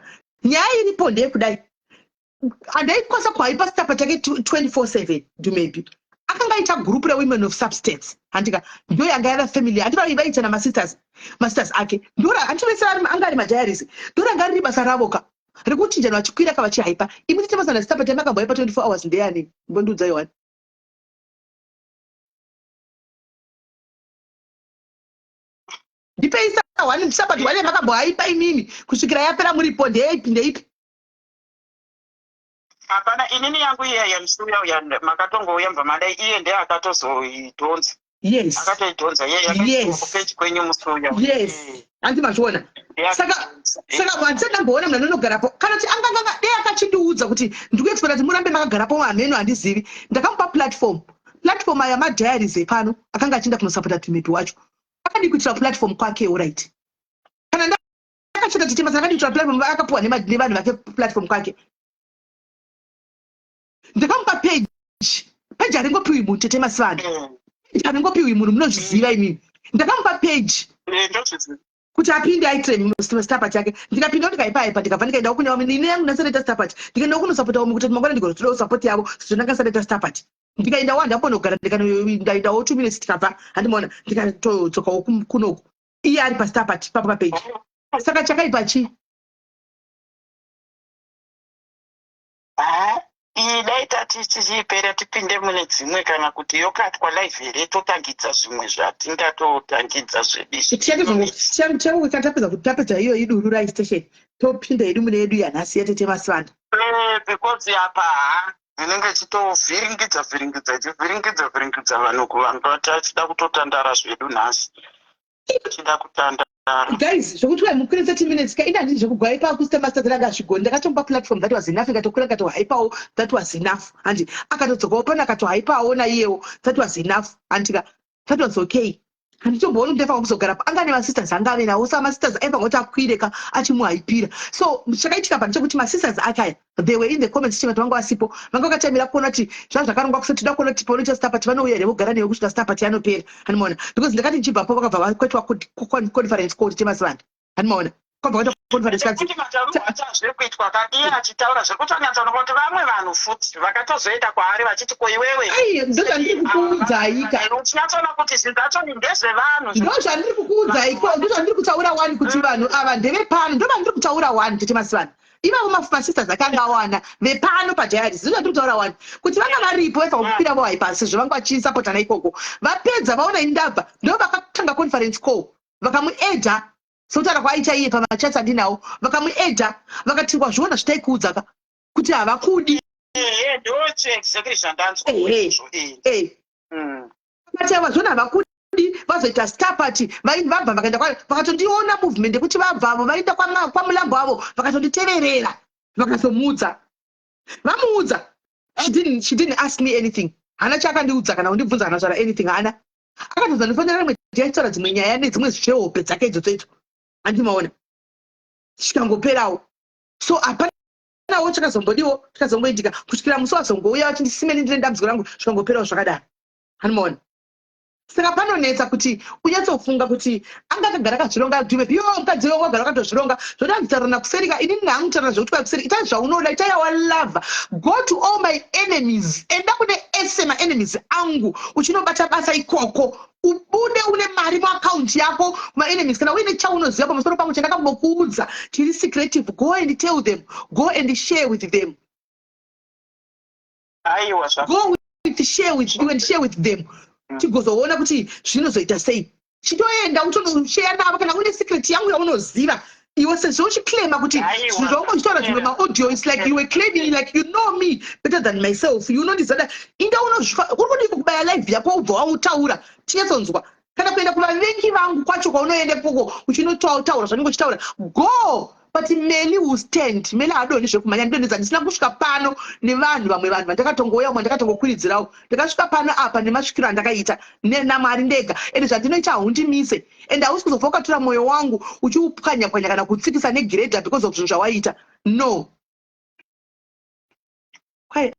nyaya iripo ndeyekudai handaikwanisa kuhaipa stapa chake 24/7 dumebi akanga aita group rewomen of substance handika ndo yanga yava family handi vaiita namasisters masisters ake ndora handi vese anga ari madiaries ndoranga riri basa ravo ka rekuchinjana vachikwira ka vachihaipa imi tete masana stapa chamakambohaipa 24 hours ndeyani mbondiudza yohani ndipei sa one sabati one yamakambohaipa imimi kusvikira yapera muripo ndeipi ndeipi Hapana, inini yangu iya yamusi uya uya makatongouya mubva madai iye ndiye akatozoidhonza. Yes. Akatoidhonza iye yakaiswa kupeji kwenyu musi uya. Yes. Hanti mazviona. Saka saka handisati ndamboona munhu anonogarapo kana kuti anganganga dei akachindiudza kuti ndikuexpecta kuti murambe makagarapo hameno handizivi. Ndakamupa platform. Platform aya madiaries epano akanga achienda kunosapota Tumepi wacho. Akadii kuitira platform kwake alright. Kana akachata tete masana akadii kuitira platform akapuwa nevanhu vake platform kwake. Ndakamupa page. Page haringopiwi munhu tete masivana. Page haringopiwi munhu munozviziva imimi. Ndakamupa page. Kuti apinde aitire star party yake. Ndikapinda ndikaipa aipa ndikabva ndikaendawo kune vamwe. Ini yangu ndasati star party. Ndikaendawo kunosapota vamwe kuti mangwana ndigozotodawo support yavo sezvo ndanga ndisati star party. Ndikaendawo handambonogara ndikaendawo 2 minutes tikabva handimaona ndikatodzokawo kunoku. Iye ari pa star party papo pa page. Saka chakaipa chii? Haa iyi dai tati tichiipera tipinde mune dzimwe kana kuti yokatwa live here totangidza zvimwe zvatingatotangidza zvedu izvi. Tichangoti tapedza tapedza iyo iduru rai station topinda yedu mune yedu yanhasi yatete Masivanda. Eh, because apa haa inenge ichitovhiringidza vhiringidza ichivhiringidza vhiringidza vanhu kuvanga tachida kutotandara zvedu nhasi tichida kutandara. Guys, zvekuti wai mukwire 30 minutes ka ini handidi zvekugwaipa kusita masters ranga azvigoni ndakatomupa platform that was enough ikatokwira ikatohaipawo that was enough handi akatodzokawo pano akatohaipawo naiyewo that was enough handika that was okay handitombooni kuti ndaifanira kuzogara anga ane masisters anga ave nawo sa masisters aifanira kuti akwire ka achimuhaipira so chakaitika pa ndechekuti masisters ake aya they were in the comments chengati vanga vasipo vanga vakatamira kuona kuti zvanga zvakarongwa kusati toda kuona kuti paunoita star party vanouya here vogara newe kusvika star party yanopera handimaona because ndakati ndichibvapo vakabva vakwetwa conference call chemasivanda handimaona kwabva kwaitwa conference kanzi zviri kuitwa ka iye achitaura zviri kutonyatsooneka kuti vamwe vanhu futi vakatozoenda kwaari vachiti ko iwewe ai ndozvandiri kukuudzai ka uchinyatsoona kuti zvinhu zvacho ndezvevanhu ndozvandiri kukuudzai ko ndozvandiri kutaura wani kuti vanhu ava ndevepano ndovandiri kutaura wani tete masivanda ivavo masisters akanga awana vepano padiaries ndizvo zvandiri kutaura wani kuti vanga varipo vaifanira kukwira vohaipa sezvo vanga vachisapotana ikoko vapedza vaona ini ndabva ndo vakatanga conference call vakamuedha sokutaura kwaaita iye pamachats andinawo vakamuedha vakati wazviona zvitaikuudza ka kuti havakudi vakati wazviona havakudi vazoita star party vabva vakaenda vakatondiona movement yekuti vabva avo vaenda kwamulambo avo vakatonditeverera vakazomuudza vamuudza she didn't, she didn't ask me anything hana chaakandiudza kana kundibvunza kana kutaura anything hana akatoza ndifonera rimwe achitaura dzimwe nyaya nedzimwe zvehope dzake idzodzo idzo handimaona zvikangoperawo so hapanawo chakazombodiwo chikazongoitika kusvikira musi wazongouya vachindisimeni ndine dambudziko rangu zvikangoperawo zvakadaro handimaona Saka panonetsa kuti unyatsofunga kuti anga akagara akazvironga dhume yo mukadzi iwe wagara wakatozvironga zvoda kutaurana kuseri ka inini hangu kutaurana zvekuti kwai kuseri itai zvaunoda itai yawalavha go to all my enemies enda kune ese maenemies angu uchinobata basa ikoko ubude une mari muakaunti yako kumaenemies kana uine chaunoziva pamusoro pangu chandakambokuudza chiri secretive go and tell them go and share with them Aiwa zva. Go with share with you and share with them. Tigozoona kuti zvinozoita sei. Chitoenda utonoshare navo kana une secret yangu yaunoziva. Iwe sezvo uchiclaima kuti zvinhu zvaunge uchitaura zvimwe maaudio, it's like you were claiming like you know me better than myself. You know, ndizada inda unozvifa uri kudii kubaya live yako ubva wautaura tinyatsonzwa, kana kuenda kuvavengi vangu kwacho kwaunoenda ikoko uchinotaura zvanenge uchitaura, go. But Meli will stand. Meli haadoni zvekumhanya. Ndidonedza ndisina kusvika pano nevanhu vamwe, vanhu vandakatongouya, umwe ndakatongokwiridzirawo. Ndakasvika pano apa nemasvikiro andakaita naMwari ndega, ende zvandinoita haundimise, ende hausi kuzobva ukatora mwoyo wangu uchiupwanya pwanya kana kutsikisa negiredha because of zvinhu zvawaita. No, kwai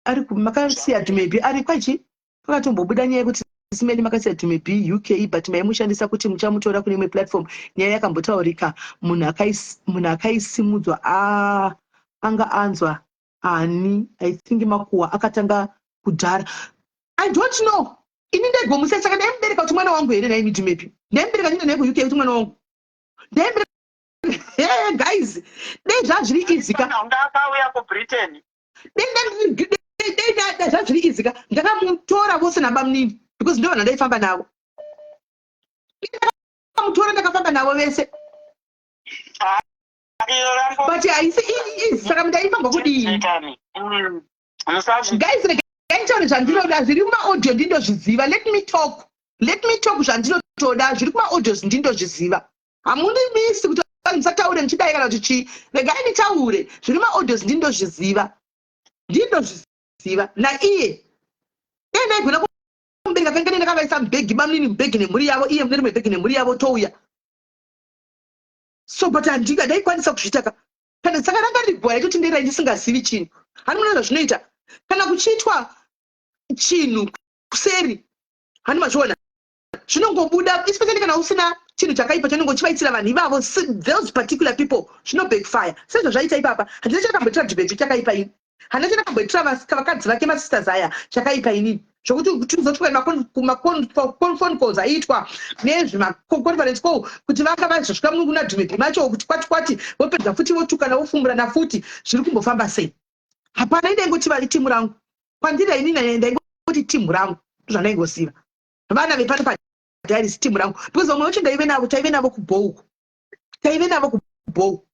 ari makasiya Dumebi ari kwachi. Pakatombobuda nyaya yekuti simeni makasiya Dumebi UK, but maimushandisa kuti muchamutora kune imwe platform. Nyaya yakambotaurika, munhu akaisimudzwa anga anzwa ani? I think makuhwa akatanga kudhara. I don't know. Ini ndaigomusa, saka ndaimubereka kuti mwana wangu here? Naimi Dumebi ndaimubereka ndine naye kuUK kuti mwana wangu ndaimubereka? Guys, dei zvazviri easy ka. Akauya kuBritain. Dei zvazviri easy ka, ndakamutora vose nabamunini because ndo vanhu vandaifamba navo. Ndakamutora, ndakafamba navo vese, but haisi easy. Saka ndaifamba kudii? Guys, regai nditaure zvandinoda. Zviri kumaaudio ndindozviziva. Let me talk, let me talk. Zvandinotoda zviri kumaaudios ndindozviziva. Hamundimisi kuti musataure muchidai kana kuti chii. Regai nditaure zviri maaudios, ndindozviziva, ndindozviziva. Naiye dei ndaigona kumubereka kangane, ndakavaisa mubhegi, bamunini mubhegi nemhuri yavo, iye mune rimwe bhegi nemhuri yavo, touya. So but handinga ndaikwanisa kuzviita ka kana. Saka ranga riri gwara itoti nderai ndisingazivi chinhu. Hani munoona zvazvinoita kana kuchiitwa chinhu kuseri? Hani mazviona zvinongobuda, especially kana usina chinhu chakaipa chanenge uchivaitira vanhu ivavo, those particular people, zvino backfire sezvo zvaita ipapa. Handina chatakamboitira Dumebi chakaipa ini. Handina chatakamboitira vakadzi vake, masisters aya, chakaipa inini, zvokuti tizotwa mafone calls aiitwa nezvemaconference call kuti vanga vazosvika kuna Dumebi macho kuti kwati kwati, vopedza futi votukana, vofumburana futi. Zviri kumbofamba sei? Hapana. Indaingoti vari timu rangu kwandiri inini, ndaingoti timu rangu, ndozvandaingoziva. Vana vepano padiaries, timu rangu, because vamwe vacho ndaive navo, taive navo kubhouku, taive navo kubhou.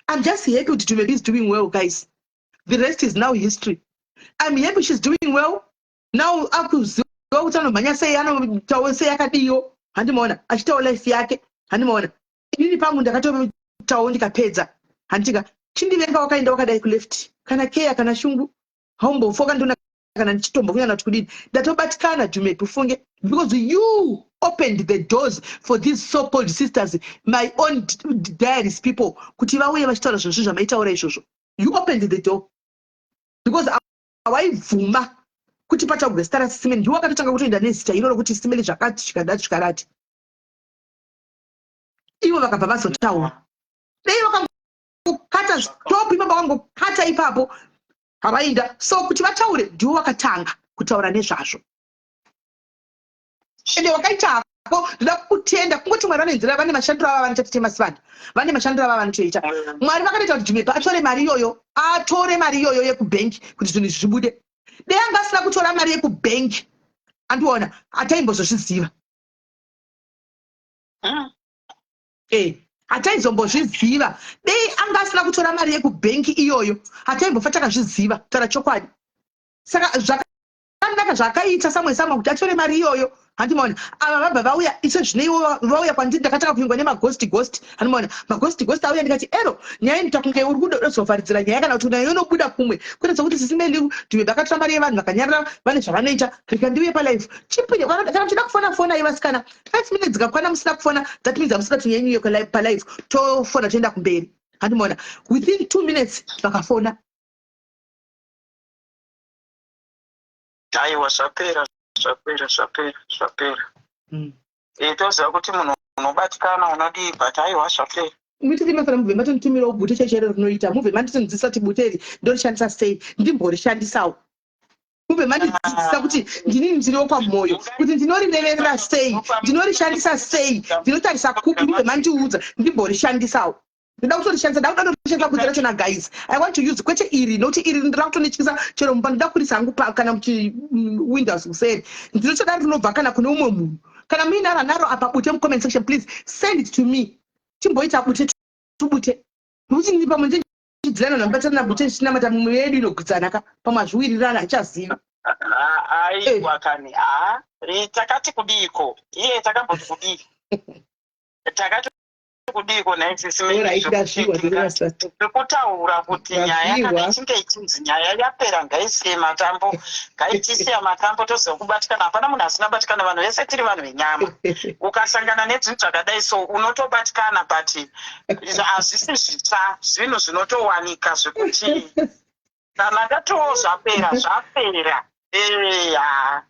I'm just happy kuti Dumebi is doing well, guys. The rest is now history. I'm happy she's doing well now. Akuziva kuti anomhanya sei, anotawo sei, akadiyo. Handimaona achitawo life yake. Handimaona inini pangu ndakatotawo ndikapedza. Handika chindivenga wakaenda wakadai kuleft, kana keya kana shungu haumbofa wakandiona kana ndichitombokunyana kuti kudini. Ndatobatikana, Dumebi, ufunge, because you opened the doors for these so called sisters, my own diaries people, kuti vauye vachitaura zvinhu zvamaitaura izvozvo. You opened the door because hawaibvuma kuti pataurwe zita raSisimeni. Ndiwo wakatotanga kutoenda nezita iroro kuti Sisimeni zvakati zvikadati zvikadati. Ivo vakabva vazotaura. Dei vakangokata, stop ipapo, vakangokata ipapo, havainda. So kuti vataure, ndiwo wakatanga kutaura nezvazvo, ende wakaita hako. Ndoda kukutenda. Kungoti Mwari vane nzira, vane mashandiro ava vanoita. Temasivanda vane mashandiro ava vanotoita. Mwari vakatoita kuti Dumebi atore mari iyoyo, atore mari iyoyo yekubhengi kuti zvinhu izvi zvibude. Dei anga asina kutora mari yekubhengi, andiona hataimbozozviziva. Hataizombozviziva. Dei anga asina kutora mari yekubhengi iyoyo, hataimbofa takazviziva, taura chokwadi. Saka zvakanaka zvakaita samwe samwe kuti atore mari iyoyo. Handimaona ava vabva vauya ise zvino ivo vauya kwandiri. Ndakatanga kuingwa nemaghost ghost. Handimaona maghost ghost auya, ndikati ero nyaya inoita kunge uri kudozovharidzira nyaya kana kuti nayo inobuda kumwe kwete sekuti sisimeli Dumebi akatora mari yevanhu vakanyarara, vane zvavanoita. Rega ndiuye palive chipinde. Kana muchida kufona, fonai vasikana. 5 minutes dzikakwana musina kufona, that means hamusina kuti nyaya yenyu palive. Tofona, toenda kumberi. Handimaona within 2 minutes vakafona. Aiwa, zvapera, zvapera, zvapera, zvapera. Toziva kuti munhu unobatikana, unodii, but aiwa, zvapera. Mitete mafana, mubve matonditumirawo bute chaichairo rinoita. Mubve manditonzisa kuti bute iri ndorishandisa sei, ndimborishandisawo. Mubve mandidzidzisa kuti ndinini ndiriwo pamwoyo kuti ndinorireverera sei, ndinorishandisa sei, ndinotarisa kupi. Mubve mandiudza ndimborishandisawo. Ndoda kutorishandisa, ndakuda kutorishandisa bute rachona. Guys, I want to use, kwete iri, nokuti iri ndira kutondityisa chero mumba. Ndoda kurisa hangu kana kuti windows kuseri. Ndinotoda rinobva kana kune umwe munhu. Kana muine ranaro apa bute mucomment section, please send it to me. Timboita bute tubute. Nokuti ndini pamwe ndichidzirana nambatana bute ndichinamata mumwe yedu inogwidzana ka pamwe hazviwirirana hachazivi. Aiwa kani ha takati kudiiko iye takamboti kudii takati kudiiko nhai sisi tiri kutaura kuti nyaya kana ichinge ichinzi nyaya yapera ngaisiye matambo ngaitisiya matambo toziva kubatikana hapana munhu asina batikana vanhu vese tiri vanhu venyama ukasangana nezvinhu zvakadai so unotobatikana but hazvisi zvitsva zvinhu zvinotowanika zvekuti kana ndatiwo zvapera zvapera eya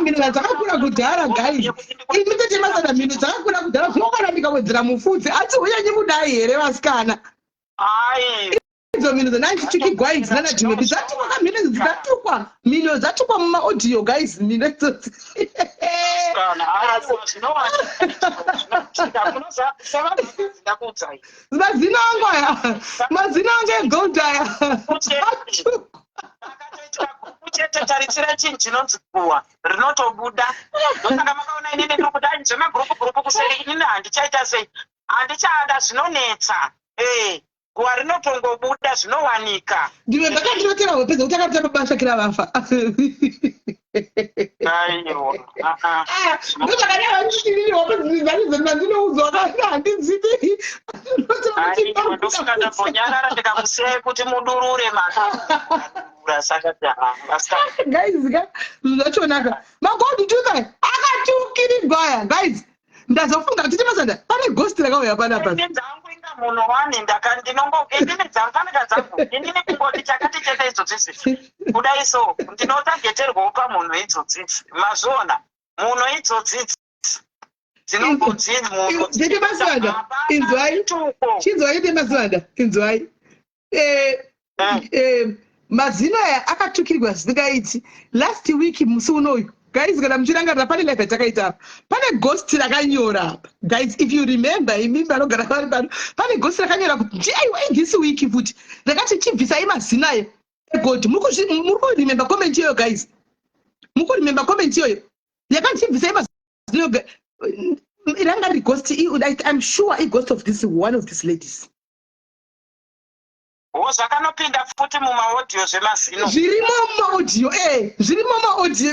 Mhino dzakakura kudhara guys imi tete masana mhino dzakakura kudhara zvinokwana ndikawedzera mufudzi asi unyanyi kudai here vasikana idzo mhino dzanandichitukigwa idzi nana dhimeti dzatukwa ka mhino idzi dzatukwa mhino dzatukwa mumaaudio guys mhino idzodzi mazino angu aya mazino angu egold aya chete tarisira chinhu chinonzi guwa rinotobuda ndosaka makaona inini ndiri kuda zvemagurupu gurupu kuseri inini handichaita sei handichada zvinonetsa ee guwa rinotongobuda zvinowanika ndimwe ndakandirotera hope dzekuti akatamba basvakira vafa ndozvakadai vanditiriri hope dzandinoudzwa kana handidzivi ndofunga ndambonyarara ndikakusiyai kuti mudurure makadurura saka guys ka zvachonaka magold tooth akatukirigwa aya guys ndazofunga titi masanda pane ghost rakauya panapa ini dzangu inga munhu wani ndaka ndinongo inini dzangu fanika dzangu inini kungoti chakati chete idzodzidzi kudai so ndinotageterwawo pamunhu idzodzidzi mazviona munhu idzodzidzi dzinongodzi munhu tete masanda inzwai chinzwai tete masanda inzwai eh, eh. eh, mazino aya akatukirwa zvisingaiti last week musi unoyu guys kana muchirangarira pane life yatakaita apa pane ghost rakanyora apa guys if you remember imi vanogara vari pano pane ghost rakanyora kuti aiwa this week futi rakati chibvisai mazino ayo egold muri kuremember comment iyoyo guys muri kuremember comment iyoyo yakati chibvisai mazino ranga riri ghost i'm sure ighost of this one of these ladies Wo zvakanopinda futi mumaaudio zvemazino. Zvirimo mumaaudio eh, zvirimo mumaaudio.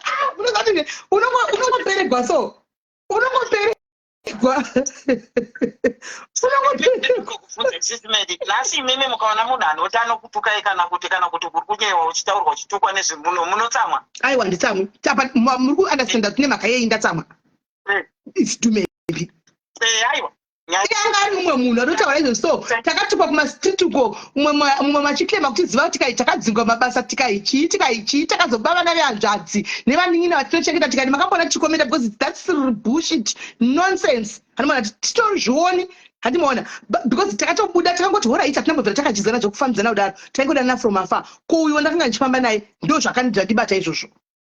Ah, unozati unongoperegwa so. Unongoperegwa. Unongoperegwa. Nhasi imimi mukaona munhu anoti anokutukai kana kuti kana kuti kuri kunyewa uchitaurwa uchitukwa nezvemuno munotsamwa. Aiwa nditsamwe. Tapa muri ku understand tine mhaka yei ndatsamwa. Eh. It's too many. Eh, aiwa. Anga ari mumwe munhu anotaura izvo so takatukwa kumastreet uko mumwe machiclaima kuti ziva tikai takadzingwa mabasa tikai chii tikai chii takazoba vana vehanzvadzi nevanin'ina vatinochengeta tikati makamboona tichikomenda because that's bullshit nonsense handimaona titorizvioni handimaona because takatobuda takangoti horait hatina mbobvira takadyidzana zvekufambidzana kudaro taingodanana from afar ko uyo ndakanga ndichifamba naye ndo zvakandibata izvozvo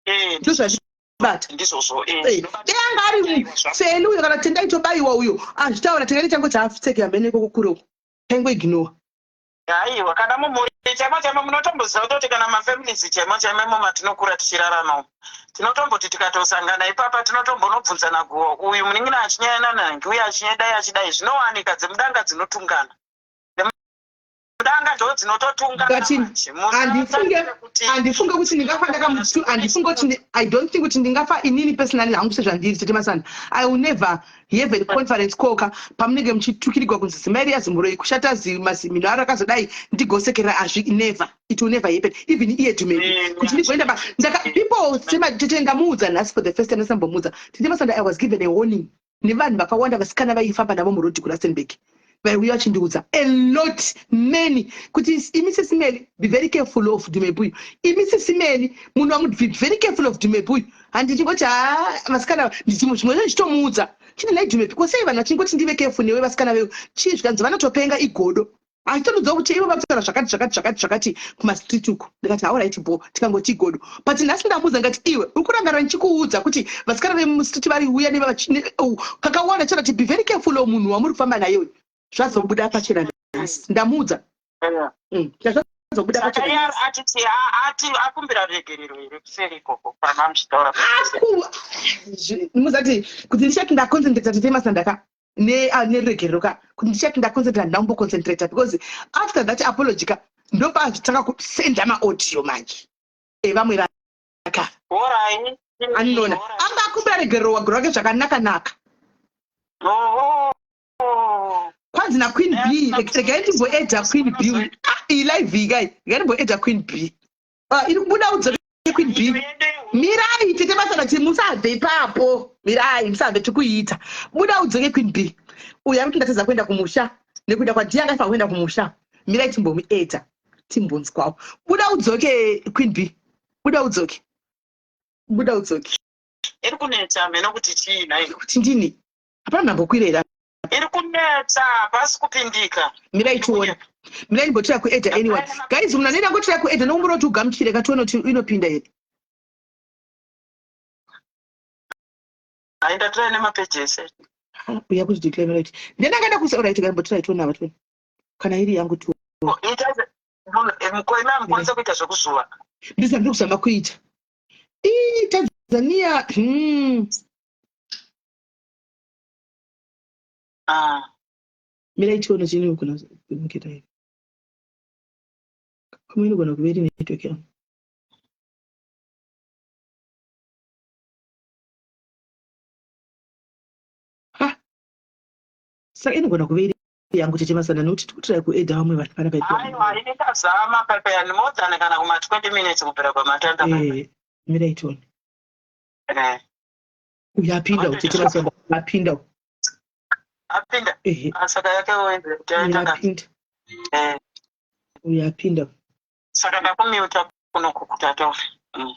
eh, ndozvazvibata ndizvozvo eh, eh, dai anga ari seni uyo kana tendai tobaiwa uyo azvitaura tendai changoti hafuteki hamene ikoko kure uko taingoignowa aiwa kana mumhuri chaimo chaimo munotomboziva kutoti kana mafamilies chaimo chaimo imo matinokura tichirarama umu tinotomboti tikatosangana ipapa tinotombonobvunzana guwa uyu munin'ina achinyayana nangi uye achinyadai achidai zvinowanika dzemudanga dzinotungana danga ndo dzinototunga but handifunge handifunge kuti ndingafa ndakamutu handifunge kuti i don't think kuti ndingafa inini personally hangu sezvandiri tete masana i will never have a conference call ka pamunenge muchitukirigwa kunzi zimai riya zimuroyi kushata mazimino aro akazodai ndigosekerera azvi never it will never happen even iye to me kuti ndigoenda pa ndaka people sema tete ndamuudza nhasi for the first time ndasambomuudza tete masana i was given a warning nevanhu vakawanda vasikana vaifamba navo murodhi kurustenburg vaiuya vachindiudza a lot many kuti imi sisimeli be very careful of dumebuyu imi sisimeli munhu wangu be very careful of dumebuyu handichingoti haa vasikana zvimwe zvo ndichitomuudza chine nhai dumebi ko sei vanhu vachingoti ndive careful newe vasikana vewe chii zvikanzi vanotopenga igodo Achitondudzawo kuti ivo vakutaura zvakati zvakati zvakati zvakati kumastreet uku ndikati hauraiti bho tikangoti igodo but nhasi ndamuudza ndikati iwe uri kurangarira ndichikuudza kuti vasikana vemustreet vari uya kakawanda chara ti be very careful o munhu wamuri kufamba naye uyu zvazobuda pachena nhasi ndamuudza. kubuda Saka pachena. iye atiti ati akumbira ruregerero here kuseri ikoko pamamuchitaura Aku muzati kuti ndichati ndaconcentrate tete masandaka ne ah, neruregerero ka kuti ndichati ndaconcentrate handina kumboconcentrate because after that apology ka ndopazvitanga kusenda maaudio manje evamwe vaka Horai. anona anga akumbira regerero wagaro wake zvakanaka naka Oho. Kwanzi naqueen b regai ndimboedha queen b. Ah, iyi live iyi kai regai ndimboedha queen b. Ah, iri kubuda udzoke queen b. Mirai tete basa rati musabve ipapo. Mirai musabve tikuiita. Buda udzoke queen b. Uyu ari kuti ndatadza kuenda kumusha nekuda kwadiya akaifanira kuenda kumusha. Mirai timbomuedha timbonzwawo. Buda udzoke queen b. Buda udzoke. Buda udzoke. Iri kunetsa hameno kuti chii nhai. Kuti ndini. Hapana ndambokwira here apa? Iri kunetsa hapasi kupindika. Mirai tione. Mirai ndimbotraya kuedha anyone. Guys munhu anoenda ngotraya kuedha nokumbura kuti ugamuchire ka tione kuti inopinda here. Hai ndatry nemapeji ese. Uya kuti declare right. Ndenda akaenda kusa right kambotraya tione ava tione. Kana iri yangu tione. Ita munhu imi hamukwanise kuita zvekuzuva. Ndizvo ndiri kuzama kuita. Ii Tanzania. Ah. Mirai tione chinogona kuita here. Pamwe inogona kuve iri network yangu. Ha! Saka inogona kuve iri yangu tete masana nekuti tiri kutry kuedha vamwe vanhu panapa ipo. Aiwa ini ndazama paipa more than kana kuma 20 minutes kubvira kwamatanga paipa. Eh, mirai tione. Eh. Uyu apinda uyu tete masana apinda uyu. Apinda? Ehe. Ah, saka yake Uyu apinda. Eh. Uyu apinda. Saka ndakumiuta kuno kuti ataure.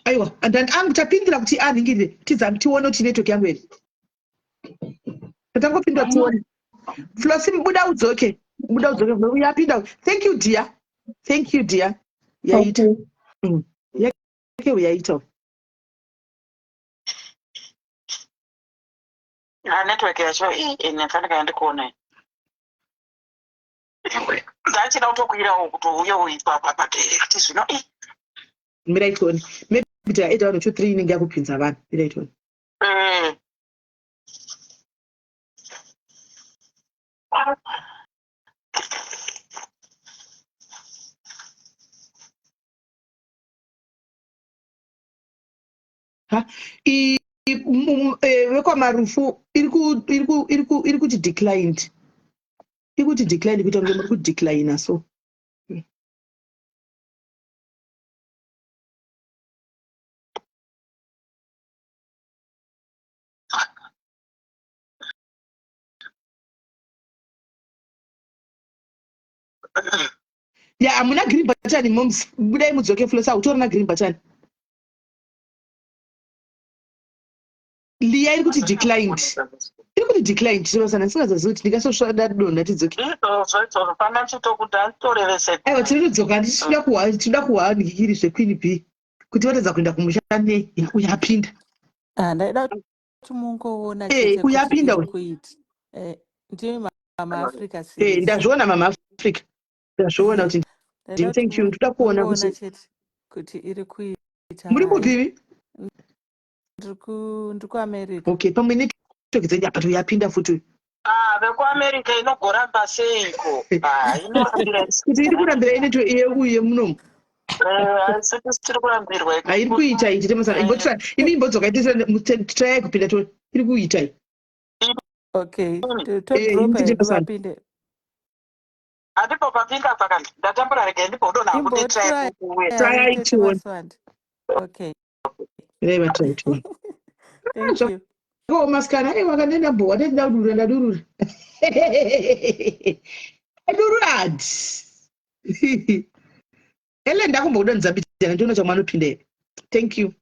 Aiwa, angu tapindira kuti anhingirire tizame tione kuti network yangu here. Tatangopinda tione. Flosi buda udzoke. Buda udzoke. Uyu apinda. Thank you dear. Thank you dear. Yaita. Okay. Yake uyaita. Ah, network yacho iyi inofanika yandikuona. Ndachida kutokwirawo kutouyawo ipapa but kuti zvino ii. Mirai tione. Maybe taita 1 2 3 inenge yakupinza vanhu. Mirai tione. Ha, vekwamarufu iri kuti declined. Iri kuti declined kuita kunge muri kudeclina so. Ya, hamuna green button moms. Budai mudzoke Flosa, hautorina green button. Liya iri kuti declined. Iri kuti declined chirosana ndisingazozivi kuti ndingasosvada donha tidzoke. Izvozvo izvozvo pana chitokuti anditorevese. Aiwa tiri kudzoka tinoda kuhwa tinoda kuhwa nhikiri zveQueen B kuti vatadza kuenda kumusha nei uyu apinda. Ah, ndaida kuti mungoona Eh, chete uyu kuti apinda iri uyu. kuita. Eh, ndimi Mama Africa Eh, series. ndazviona Mama Africa. Ndazviona kuti Ndaida ndimi kuti thank you ndoda kuona mungoona kuti chete kuti iri kuita muri mari. kupi? Ndiri ku ndiri kuAmerica. Okay, pamwe network dzenyu apa yapinda futi uyu. Ah, vekuAmerica inogoramba seiko? Ah, inorambira Kuti iri kurambira inetwork yeuyu yemunomu. Eh, asi tiri kurambirwa iko. Hairi kuita iyi tete masana. Imbotry imi imbodzoka try kupinda tione. Iri kuita iyi. Okay, Eh, todropa tete hedu masana. vapinde. Handipo papinda paka ndatambura regai ndimbodonha hangu nditry Imbotry kuuya. Try tete tione. Maswandi. Okay. Dai vatry tione. Thank you. Zvakaoma sikana, aiwa kana ndambowa ndati ndadurura ndadurura. Ndadurura hadi. Ellen ndakumbodonza mbijana ndiona chamwanopinda here. Thank you.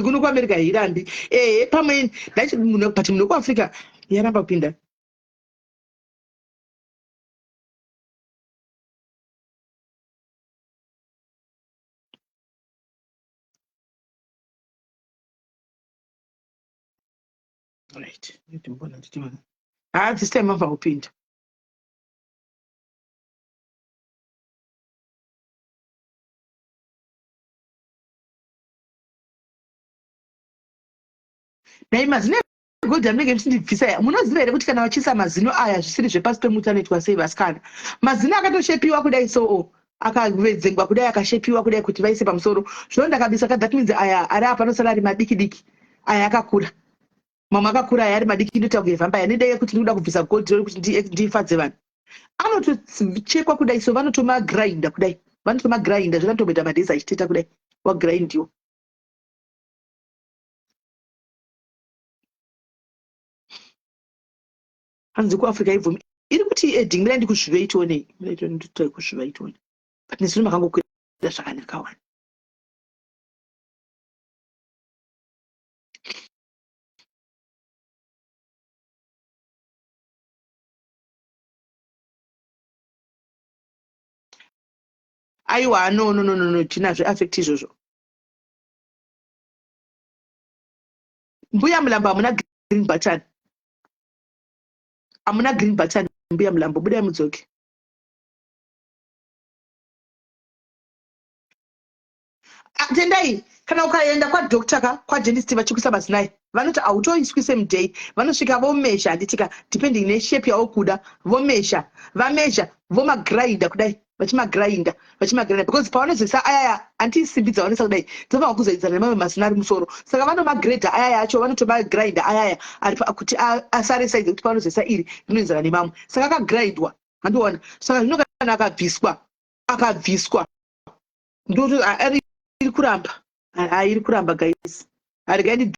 Kuno kuAmerica hairambi. Eh, pamwe ndachi muno but muno kuAfrica yaramba kupinda. Right. Ndimbona nditi mana. Haa this time mabva kupinda. Nhai mazino egold amunenge muchindibvisa aya munoziva here kuti kana vachiisa mazino aya zvisiri zvepasi pemuti anoitwa sei vasikana? Mazino akatoshepiwa kudai soo akavedzengwa kudai akashepiwa kudai kuti vaise pamusoro zvino ndakabisa ka that means aya ari apa anosara ari madiki diki aya akakura mamwe akakura aya ari madiki ndoita kunge vampire nedai yekuti ndikuda kubvisa gold rori kuti ndifadze vanhu anotochekwa kudai so vanotomagrinda kudai vanotomagrinda zvinotomboita madhezi achiteta kudai wagrindiwa hanzi kuafrica ibvumi iri kuti eding mirai ndikusvive tionei mirai tione nditry kusviva itione but nezvino makangokwira zvakanaka wani aiwa no no no no no tinazvo affect izvozvo mbuya mulambo hamuna green button hamuna green button mbuya mulambo budai mudzoke Ah, tendai kana ukaenda kwadoctor ka kwadentist vachikuisa mazinai vanoti hautoiswi same day vanosvika vomesha handitika depending neshape yawokuda vomesha vamesha vomagrinda kudai vachimagrinda vachimagrinda because pavanozoisa ayaya anti simbi dzavanoisa kudai dzinofanirwa kuzoidzana nemamwe mazino ari musoro saka vanomagreda ayaya acho vanotomagrindha ayaya ari kuti asare saizi yekuti pavanozoisa iri rinoenzana nemamwe saka akagrindwa handiona saka zvino kana akabviswa akabviswa ndoto iri kuramba iri kuramba guys aregai.